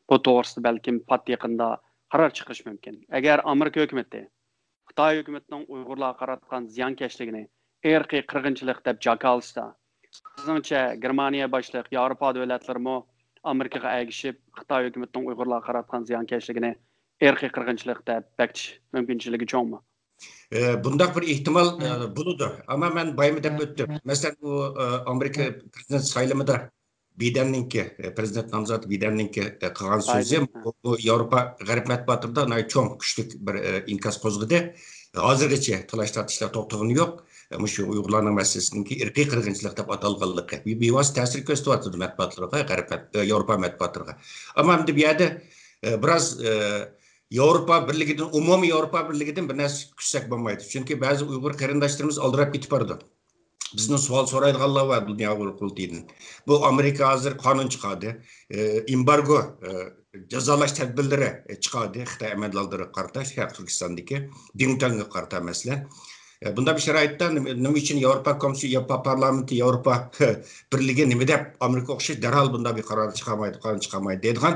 بۇ توغرىسىدا بەلكىم پات يېقىندا قارار چىقىرىشى مۇمكىن. ئەگەر ئامېرىكا ھۆكۈمىتى خىتاي ھۆكۈمىتىنىڭ ئۇيغۇرلارغا قاراتقان زىيانكەشلىكىنى ئىرقىي قىرغىنچىلىق دەپ جاكارلىسا، سىزنىڭچە گېرمانىيە باشلىق ياۋروپا دۆلەتلىرىمۇ ئامېرىكىغا ئەگىشىپ، خىتاي ھۆكۈمىتىنىڭ ئۇيغۇرلارغا قاراتقان زىيانكەشلىكىنى ئىرقىي قىرغىنچىلىق دەپ بېكىتىش مۇمكىنچىلىكى چوڭمۇ؟ ئە، بۇنداق بىر ئېھتىمال، ئە، بولىدۇ. ئەمما مەن بايىمى دەپ ئۆتتۈم. مەسىلەن، ئۇ، ئە، ئامېرىكا پرېزىدېنت سايلىمىدا بىدەننىڭكى، ئە، پرېزىدېنت نامزاتى بىدەننىڭكى، ئە، قىلغان سۆزى بايدېن. بۇ، بۇ ياۋروپا غەرب مەتبۇئاتىدا ناھايىتى چوڭ، كۈچلۈك بىر، ئە، ئىنكاس قوزغىدى. ھازىرغىچە تالاش-تارتىشلار توختىغىنى يوق. ئە، مۇشۇ ئۇيغۇرلارنىڭ مەسىلىسىنىڭكى ئىرقىي قىرغىنچىلىق دەپ ئاتالغانلىقى بىۋاسىتە تەسىر كۆرسىتىۋاتىدۇ مەتبۇئاتلىرىغا، غەرب مەت-، ئە، ياۋروپا مەتبۇئاتلىرىغا. ئەمما ئەمدى بۇ يەردە، ئە، بىراز، ئە، ياۋروپا بىرلىكىدىن، ئومۇمىي ياۋروپا بىرلىكىدىن بىر نەرسە كۈتسەك بولمايدۇ. چۈنكى بەزى ئۇيغۇر قېرىنداشلىرىمىز ئالدىراپ كېتىپ بارىدۇ. بىزدىن سوئال سورايدىغانلار بار دۇنيا ئۇيغۇر قۇرۇلتىيىدىن. بۇ ئامېرىكا ھازىر قانۇن چىقاردى. ئى، ئېمبارگو، ئى، جازالاش تەدبىرلىرى، ئى، چىقاردى خىتاي ئەمەلدارلىرىغا قارىتا، شەرقىي تۈركىستاندىكى دىڭتاڭغا قارىتا، مەسىلەن. ئى، بۇنداق بىر شارائىتتا نېمە، نېمە ئچۈن ياۋروپا كومىسسىيە، ياۋروپا پارلامېنتى، ياۋروپا بىرلىكى نېمە دەپ ئامېرىكا ئوخشاش دەرھال بۇنداق بىر قارار چىقارمايدۇ، قانۇن چىقارمايدۇ دەيدىغان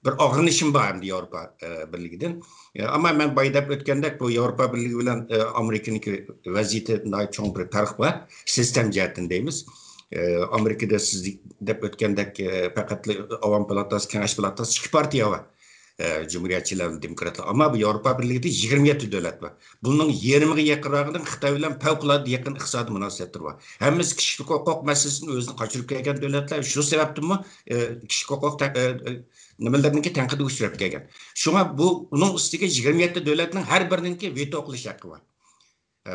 بىر ئاغرىنىشىم بار ئەمدى ياۋروپا، ئە، بىرلىكىدىن. ئە، ئەمما مەن بايا دەپ ئۆتكەندەك، بۇ ياۋروپا بىرلىكى بىلەن، ئە، ئامېرىكىنىڭكى ۋەزىيىتى ناھايىتى چوڭ بىر پەرق بار. سىستېم جەھەتتىن دەيمىز. ئە، ئامېرىكىدا سىز دەپ ئۆتكەندەك، ئە، پەقەتلا ئاۋام پالاتاسى، كېڭەش پالاتاسى ئىككى پارتىيە بار. ئە، جۇمھۇرىيەتچىلەر بىلەن دېموكراتلار. ئەمما بۇ ياۋروپا بىرلىكىدە يىگىرمە يەتتە دۆلەت بار. بۇنىڭ يېرىمىغا يېقىنراقىنىڭ خىتاي بىلەن پەۋقۇلئاددە يېقىن ئىقتىسادىي مۇناسىۋەتلىرى بار. ھەممىسى كىشىلىك ھوقۇق مەسىلىسىدىن ئۆزىنى قاچۇرۇپ كەلگەن دۆلەتلەر. شۇ سەۋەبتىنمۇ، ئە، كىشىلىك ھوقۇق تە-، ئە، ئە، نېمىلىرىنىڭكى تەنقىدكە ئۇچراپ كەلگەن. شۇڭا بۇ، ئۇنىڭ ئۈستىگە يىگىرمە يەتتە دۆلەتنىڭ ھەر بىرىنىڭكى ۋېتو قىلىش ھەققى بار.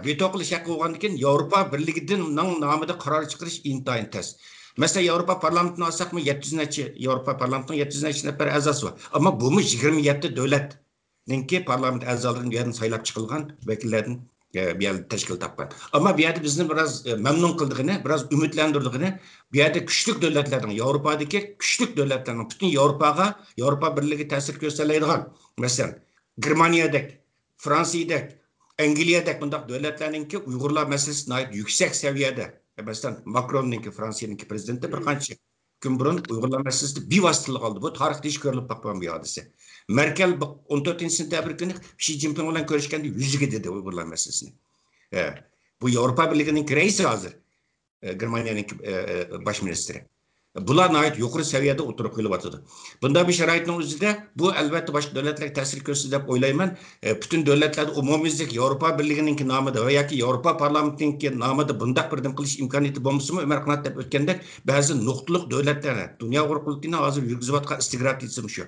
ۋېتو قىلىش ھەققى بولغاندىن كېيىن ياۋروپا بىرلىكىدىنىڭ نامىدا قارار چىقىرىش ئىنتايىن تەس. مەسىلەن، ياۋروپا پارلامېنتىنى ئالساقمۇ، يەتتە يۈز نەچچە، ياۋروپا پارلامېنتىنىڭ يەتتە يۈز نەچچە نەپەر ئەزاسى بار. ئەمما بۇمۇ يىگىرمە يەتتە دۆلەتنىڭكى پارلامېنت ئەزالىرىدىن بۇ يەردىن سايلاپ چىقىلغان ۋەكىللەردىن، ئە، بۇ يەردە تەشكىل تاپقان. ئەمما بۇ يەردە بىزنى بىراز، ئە، مەمنۇن قىلىدىغىنى، بىراز ئۈمىدلەندۈرىدىغىنى، بۇ يەردە كۈچلۈك دۆلەتلەرنىڭ، ياۋروپادىكى كۈچلۈك دۆلەتلەرنىڭ، پۈتۈن ياۋروپاغا، ياۋروپا بىرلىكىگە تەسىر كۆرسىتەلەيدىغان، مەسىلەن، گېرمانىيەدەك، فرانسىيەدەك، ئەنگلىيەدەك بۇنداق دۆلەتلەرنىڭكى ئۇيغۇرلار مەسىلىسى ناھايىتى يۈكسەك سەۋىيەدە. مەسىلەن، ماكروننىڭكى، فرانسىيەنىڭكى پرېزىدېنتى بىر قانچە كۈن بۇرۇن ئۇيغۇرلار مەسىلىسىدە بىۋاسىتە تىلغا ئالدى. بۇ تارىختا ھېچ كۆرۈلۈپ باقمىغان بىر ھادىسە. مېركېل بۇ ئون تۆتىنچى سېنتەبىر كۈنى شى جىنپىڭ بىلەن كۆرۈشكەندە يۈزىگە دېدى ئۇيغۇرلار مەسىلىسىنى. ئە، بۇ ياۋروپا بىرلىكىنىڭكى رەئىسى ھازىر. ئە، گېرمانىيەنىڭكى، ئە، ئە، باش مىنىستىرى. بۇلار ناھايىتى يۇقىرى سەۋىيەدە ئوتتۇرىغا قويۇلۇۋاتىدۇ. بۇنداق بىر شارائىتنىڭ ئۆزىدە بۇ، ئەلۋەتتە، باشقا دۆلەتلەرگە تەسىر كۆرسىتىدۇ دەپ ئويلايمەن. ئە، پۈتۈن دۆلەتلەردە ئومۇميۈزلۈك ياۋروپا بىرلىكىنىڭكى نامىدا ۋە ياكى ياۋروپا پارلامېنتىنىڭكى نامىدا بۇنداق بىر نېمە قىلىش ئىمكانىيىتى بولمىسىمۇ، ئۆمەر قانات دەپ ئۆتكەندەك، بەزى نۇقتىلىق دۆلەتلەر، دۇنيا ئۇيغۇر قۇرۇلتىيىنىڭ ھازىر يۈرگۈزۈۋاتقان ئىستىكرار تېزىسىمۇ شۇ.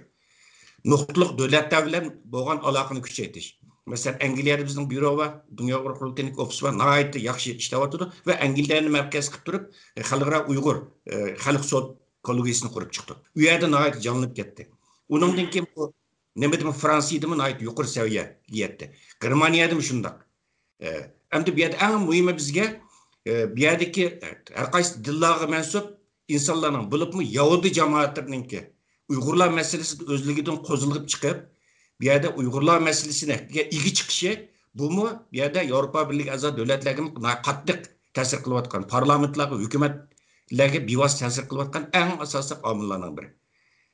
نۇقتىلىق دۆلەتلەر بىلەن بولغان ئالاقىنى كۈچەيتىش. مەسىلەن، ئەنگلىيەدە بىزنىڭ بيۇرو بار، دۇنيا ئۇيغۇر قۇرۇلتىيىنىڭ ئوفىسى بار، ناھايىتى ياخشى ئىشلەۋاتىدۇ ۋە ئەنگلىيەنى مەركەز قىلىپ تۇرۇپ، ئە، خەلقئارا ئۇيغۇر، ئە، خەلق سوت كوللېگىيىسىنى قۇرۇپ چىقتۇق. ئۇ يەردە ناھايىتى جانلىنىپ كەتتى. ئۇنىڭدىن كېيىن بۇ نېمىدىمۇ، فرانسىيەدىمۇ ناھايىتى يۇقىرى سەۋىيەگە يەتتى. گېرمانىيەدىمۇ شۇنداق. ئە، ئەمدى بۇ يەردە ئەڭ مۇھىمى بىزگە، ئە، بۇ يەردىكى، ئە، ھەر قايسى دىنلارغا مەنسۇپ ئىنسانلارنىڭ، بولۇپمۇ يەھۇدىي جامائەتلىرىنىڭكى ئۇيغۇرلار مەسىلىسىدە ئۆزلۈكىدىن قوزغىلىپ چىقىپ، بۇ يەردە ئۇيغۇرلار مەسىلىسىگە ئىگە چىقىشى، بۇمۇ بۇ يەردە ياۋروپا بىرلىكى ئەزا دۆلەتلەرگە قاتتىق تەسىر قىلىۋاتقان، پارلامېنتلارغا، ھۆكۈمەتلەرگە بىۋاسىتە تەسىر قىلىۋاتقان ئەڭ ئاساسلىق ئامىللارنىڭ بىرى.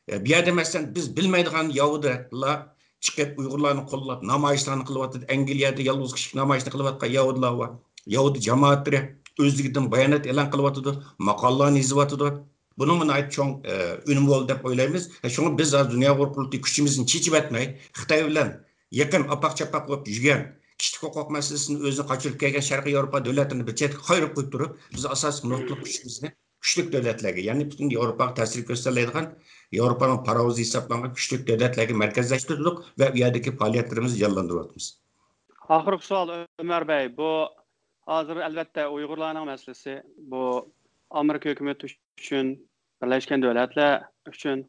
ئە، بۇ يەردە، مەسىلەن، بىز بىلمەيدىغان يەھۇدىيلار چىقىپ ئۇيغۇرلارنى قوللاپ نامايىشلارنى قىلىۋاتىدۇ. ئەنگلىيەدە يالغۇز كىشىلىك نامايىشنى قىلىۋاتقان يەھۇدىيلار بار. يەھۇدىي جامائەتلىرى ئۆزلۈكىدىن بايانات ئېلان قىلىۋاتىدۇ، ماقالىلارنى يېزىۋاتىدۇ. بۇنىڭمۇ ناھايىتى چوڭ، ئە، ئۈنۈمى بولدى دەپ ئويلايمىز. ھە، شۇڭا بىز ھازىر دۇنيا ئۇيغۇر قۇرۇلتىيى كۈچىمىزنى چېچىۋەتمەي، خىتاي بىلەن يېقىن ئاپاق-چاپاق بولۇپ يۈرگەن، كىشىلىك ھوقۇق مەسىلىسىنى ئۆزىنى قاچۇرۇپ كەلگەن شەرقىي ياۋروپا دۆلەتلىرىنى بىر چەتكە قايرىپ قويۇپ تۇرۇپ، بىز ئاساسلىق نۇقتىلىق كۈچىمىزنى كۈچلۈك دۆلەتلەرگە، يەنى پۈتۈن ياۋروپاغا تەسىر كۆرسىتەلەيدىغان، ياۋروپانىڭ پاراۋىزى ھېسابلانغان كۈچلۈك دۆلەتلەرگە مەركەزلەشتۈردۇق ۋە ئۇ يەردىكى پائالىيەتلىرىمىزنى جانلاندۇرۇۋاتىمىز. ئاخىرقى سوئال، ئۆمەر بەي، بۇ ھازىر ئەلۋەتتە ئۇيغۇرلارنىڭ مەسىلىسى، بۇ ئامېرىكا ھۆكۈمىتى ئۈچۈن، بىرلەشكەن دۆلەتلەر ئۈچۈن،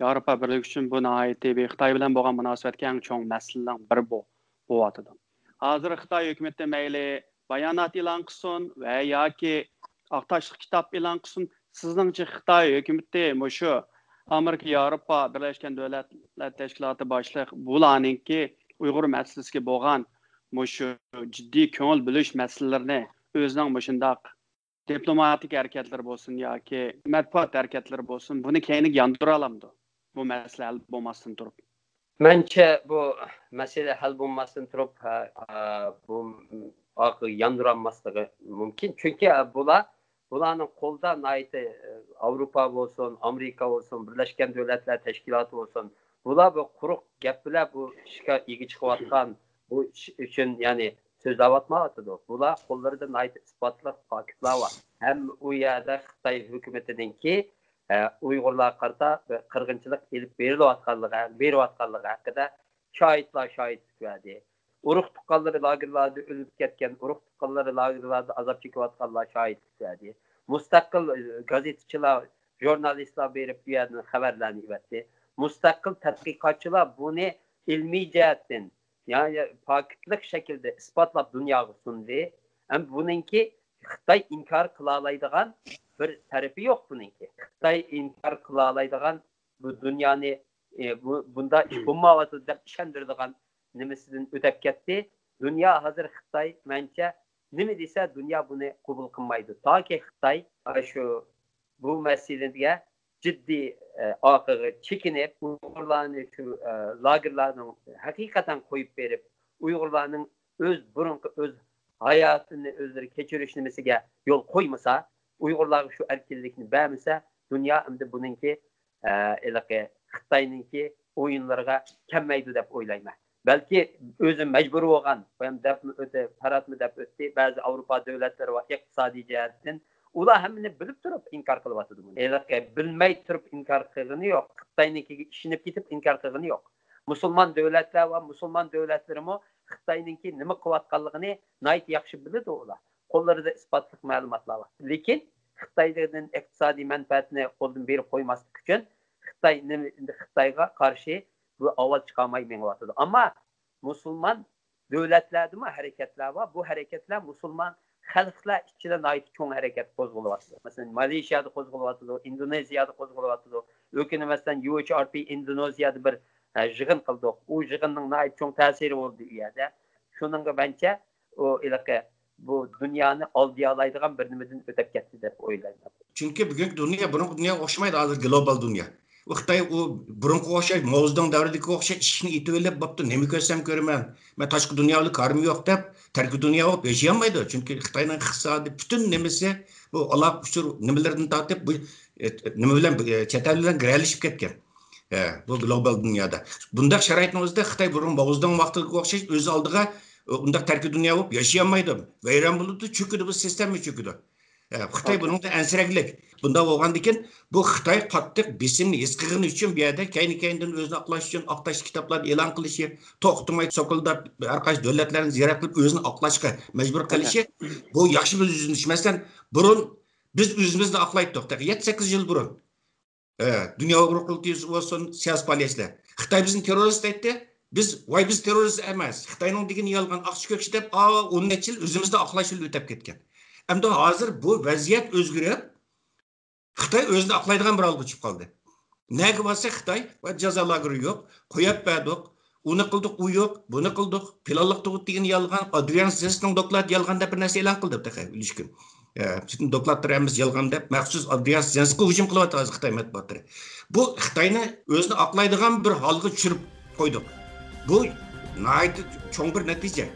ياۋروپا بىرلىكى ئۈچۈن بۇ ناھايىتى بىر خىتاي بىلەن بولغان مۇناسىۋەتكە ئەڭ چوڭ مەسىلىنىڭ بىرى بۇ، بولۇۋاتىدۇ. ھازىر خىتاي ھۆكۈمىتى مەيلى بايانات ئېلان قىلسۇن ۋە ياكى ئاق تاشلىق كىتاب ئېلان قىلسۇن، سىزنىڭچە خىتاي ھۆكۈمىتى مۇشۇ ئامېرىكا، ياۋروپا، بىرلەشكەن دۆلەتلەر تەشكىلاتى باشلىق بۇلارنىڭكى ئۇيغۇر مەسىلىسىگە بولغان مۇشۇ جىددىي كۆڭۈل بۆلۈش مەسىلىلىرىنى ئۆزىنىڭ مۇشۇنداق دىپلوماتىك ھەرىكەتلىرى بولسۇن ياكى مەتبۇئات ھەرىكەتلىرى بولسۇن، بۇنى كەينىگە ياندۇرالامدۇ؟ بۇ مەسىلە ھەل بولماستىن تۇرۇپ. مەنچە بۇ مەسىلە ھەل بولماستىن تۇرۇپ، ھە، ئا، بۇ ئارقىغا ياندۇرالماسلىقى مۇمكىن. چۈنكى، ئا، بۇلار، بۇلارنىڭ قولىدا ناھايىتى، ئە، ئاۋروپا بولسۇن، ئامېرىكا بولسۇن، بىرلەشكەن دۆلەتلەر تەشكىلاتى بولسۇن، بۇلار بۇ قۇرۇق گەپ بىلەن بۇ ئىشقا ئىگە چىقىۋاتقان، بۇ ئىش ئۈچۈن، يەنى سۆزلەۋاتمايۋاتىدۇ. بۇلار قوللىرىدا ناھايىتى ئىسپاتلىق پاكىتلار بار. ھەم ئۇ يەردە خىتاي ھۆكۈمىتىنىڭكى، ئە، ئۇيغۇرلارغا قارىتا بىر قىرغىنچىلىق ئېلىپ بېرىلىۋاتقانلىقى، بېرىۋاتقانلىقى ھەققىدە شاھىتلار شاھىتلىق بەردى. ئۇرۇق تۇغقانلىرى لاگېرلاردا ئۆلۈپ كەتكەن، ئۇرۇق تۇغقانلىرى لاگېرلاردا ئازاب چېكىۋاتقانلار شاھىتلىق بەردى. مۇستەقىل، ئە، گازېتچىلار، ژۇرنالىستلار بېرىپ بۇ يەردىن خەۋەرلەرنى ئېلىۋەتتى. مۇستەقىل تەتقىقاتچىلار بۇنى ئىلمىي جەھەتتىن، يەنى پاكىتلىق شەكىلدە ئىسپاتلاپ دۇنياغا سۇندى. ئەمما بۇنىڭكى خىتاي ئىنكار قىلالايدىغان بىر تەرىپى يوق بۇنىڭكى. خىتاي ئىنكار قىلالايدىغان، بۇ دۇنيانى، ئى، بۇ، بۇنداق ئىش بولمايۋاتىدۇ دەپ ئىشەندۈرىدىغان نېمىسىدىن ئۆتۈپ كەتتى. دۇنيا ھازىر خىتاي، مەنچە، نېمە دېسە دۇنيا بۇنى قوبۇل قىلمايدۇ. تاكى خىتاي ئاشۇ بۇ مەسىلىگە جىددىي، ئە، ئارقىغا چېكىنىپ، ئۇيغۇرلارنى شۇ، ئە، لاگېرلارنىڭ ھەقىقەتەن قويۇپ بېرىپ، ئۇيغۇرلارنىڭ ئۆز بۇرۇنقى ئۆز ھاياتىنى ئۆزلىرى كەچۈرۈش نېمىسىگە يول قويمىسا، ئۇيغۇرلارغا شۇ ئەركىنلىكنى بەرمىسە، دۇنيا ئەمدى بۇنىڭكى، ئە، ھېلىقى خىتاينىڭكى ئويۇنلىرىغا كەلمەيدۇ دەپ ئويلايمەن. بەلكى ئۆزى مەجبۇر بولغان، ھەم دەپمۇ ئۆتە، پاراتمۇ دەپ ئۆتتى، بەزى ئاۋروپا دۆلەتلىرى بار ئىقتىسادىي جەھەتتىن، ئۇلار ھەممىنى بىلىپ تۇرۇپ ئىنكار قىلىۋاتىدۇ بۇنى. ھېلىقى بىلمەي تۇرۇپ ئىنكار قىلغىنى يوق، خىتاينىڭكىگە ئىشىنىپ كېتىپ ئىنكار قىلغىنى يوق. مۇسۇلمان دۆلەتلەر ۋە مۇسۇلمان دۆلەتلىرىمۇ خىتاينىڭكى نېمە قىلىۋاتقانلىقىنى ناھايىتى ياخشى بىلىدۇ ئۇلار. قوللىرىدا ئىسپاتلىق مەلۇماتلار بار. لېكىن خىتايدىن ئىقتىسادىي مەنپەئەتنى قولدىن بېرىپ قويماسلىق ئۈچۈن خىتاي نېمە، خىتايغا قارشى بۇ ئاۋاز چىقارماي مېڭىۋاتىدۇ. ئەمما مۇسۇلمان دۆلەتلەردىمۇ ھەرىكەتلەر بار. بۇ ھەرىكەتلەر مۇسۇلمان خەلقلەر ئىچىدە ناھايىتى چوڭ ھەرىكەت قوزغىلىۋاتىدۇ. مەسىلەن، مالېيشىيادا قوزغىلىۋاتىدۇ، ئىندونېزىيەدە قوزغىلىۋاتىدۇ. ئۆكۈنۈپ، مەسىلەن، يۇ ئېيچ ئار پى ئىندونېزىيەدە بىر، ئە، يىغىن قىلدۇق. ئۇ يىغىننىڭ ناھايىتى چوڭ تەسىرى بولدى ئۇ يەردە. شۇنىڭغا مەنچە ئۇ ھېلىقى بۇ دۇنيانى ئالدىيالايدىغان بىر نېمىدىن ئۆتۈپ كەتتى دەپ ئويلايمەن. چۈنكى بۈگۈنكى دۇنيا بۇرۇنقى دۇنياغا ئوخشىمايدۇ، ھازىر گلوبال دۇنيا. ئۇ خىتاي ئۇ بۇرۇنقىغا ئوخشاش، ماۋزېدۇڭ دەۋرىدىكىگە ئوخشاش ئىشىكنى ئېتىۋېلىپ، بوپتۇ، نېمە كۆرسەم كۆرىمەن، مەن تاشقى دۇنيا بىلەن كارىم يوق دەپ، تەركىي دۇنيا بولۇپ ياشىيالمايدۇ. چۈنكى خىتاينىڭ ئىقتىسادى، پۈتۈن نېمىسى، بۇ ئالاقە ئۇچۇر نېمىلىرىدىن تارتىپ، بۇ ئە، نېمە بىلەن، ئە، چەت ئەل بىلەن گىرەلىشىپ كەتكەن. ئە، بۇ گلوبال دۇنيادا. بۇنداق شارائىتنىڭ ئۆزىدە خىتاي بۇرۇن ماۋزېدۇڭ ۋاقتىغا ئوخشاش ئۆز ئالدىغا، ئە، ئۇنداق تەركىي دۇنيا بولۇپ ياشىيالمايدۇ. ۋەيران بولىدۇ، چۆكىدۇ، بۇ سىستېما چۆكىدۇ. ئە، خىتاي بۇنىڭدا ئەنسىرەكلىك. بۇنداق بولغاندىكىن، بۇ خىتاي قاتتىق بېسىمنى ھېس قىلغىنى ئۈچۈن بۇ يەردە كەينى-كەينىدىن ئۆزىنى ئاقلاش ئۈچۈن ئاق تاشلىق كىتابلارنى ئېلان قىلىشى، توختىماي سوكۇلداپ ھەر قايسى دۆلەتلەرنى زىيارەت قىلىپ ئۆزىنى ئاقلاشقا مەجبۇر قىلىشى، بۇ ياخشى بىر يۈزلىنىش. مەسىلەن، بۇرۇن بىز ئۆزىمىزنى ئاقلايتتۇق. تېخى يەتتە سەككىز يىل بۇرۇن. ئە، دۇنيا ئۇيغۇر قۇرۇلتىيى بولسۇن، سىياسىي پائالىيەتچىلەر. خىتاي بىزنى تېررورىست دەيتتى. بىز، ۋاي، بىز تېررورىست ئەمەس. خىتاينىڭ دېگىنى يالغان، ئاقچا كۆكچە دەپ، ئا، ئون نەچچە يىل ئۆزىمىزنى ئاقلاش يولىدا ئۆتەپ كەتكەن. ئەمدى ھازىر بۇ ۋەزىيەت ئۆزگىرىپ، خىتاي ئۆزىنى ئاقلايدىغان بىر ھالغا چۈشۈپ قالدى. نەگە بارسا خىتاي، ۋە جازا لاگېرى يوق، قويۇپ بەردۇق، ئۇنى قىلدۇق، ئۇ يوق، بۇنى قىلدۇق، پىلانلىق تۇغۇت دېگىنى يالغان، ئادرىيان زېنسنىڭ دوكلاتى يالغان دەپ بىر نەرسە ئېلان قىلدى تېخى ئۈلۈشكۈن. ئە، پۈتۈن دوكلاتلىرى ھەممىسى يالغان دەپ مەخسۇس ئادرىيان زېنسكىغا ھۇجۇم قىلىۋاتىدۇ ھازىر خىتاي مەتبۇئاتلىرى. بۇ خىتاينى ئۆزىنى ئاقلايدىغان بىر ھالغا چۈشۈرۈپ قويدۇق. بۇ ناھايىتى چوڭ بىر نەتىجە.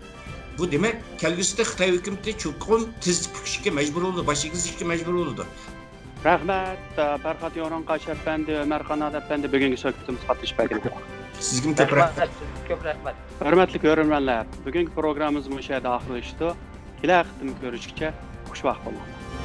بۇ دېمەك، كەلگۈسىدە خىتاي ھۆكۈمىتى چوقۇم تىز پۈكۈشكە مەجبۇر بولىدۇ، باش ئېگىزلىشىشكە مەجبۇر بولىدۇ. رەھمەت، پەرھات يورۇنقاش ئەپەندى، ئۆمەر قانات ئەپەندى، بۈگۈنكى سۆھبىتىمىزگە قاتنىشىپ بەرگىنىڭىز ئۈچۈن. سىزگىمۇ كۆپ رەھمەت. رەھمەت، سىزگە كۆپ رەھمەت. ھۆرمەتلىك كۆرۈرمەنلەر، بۈگۈنكى پروگراممىمىز مۇشۇ يەردە ئاخىرلىشىدۇ. كېلەر قېتىم كۆرۈشكىچە خۇشۋاق بولۇڭ.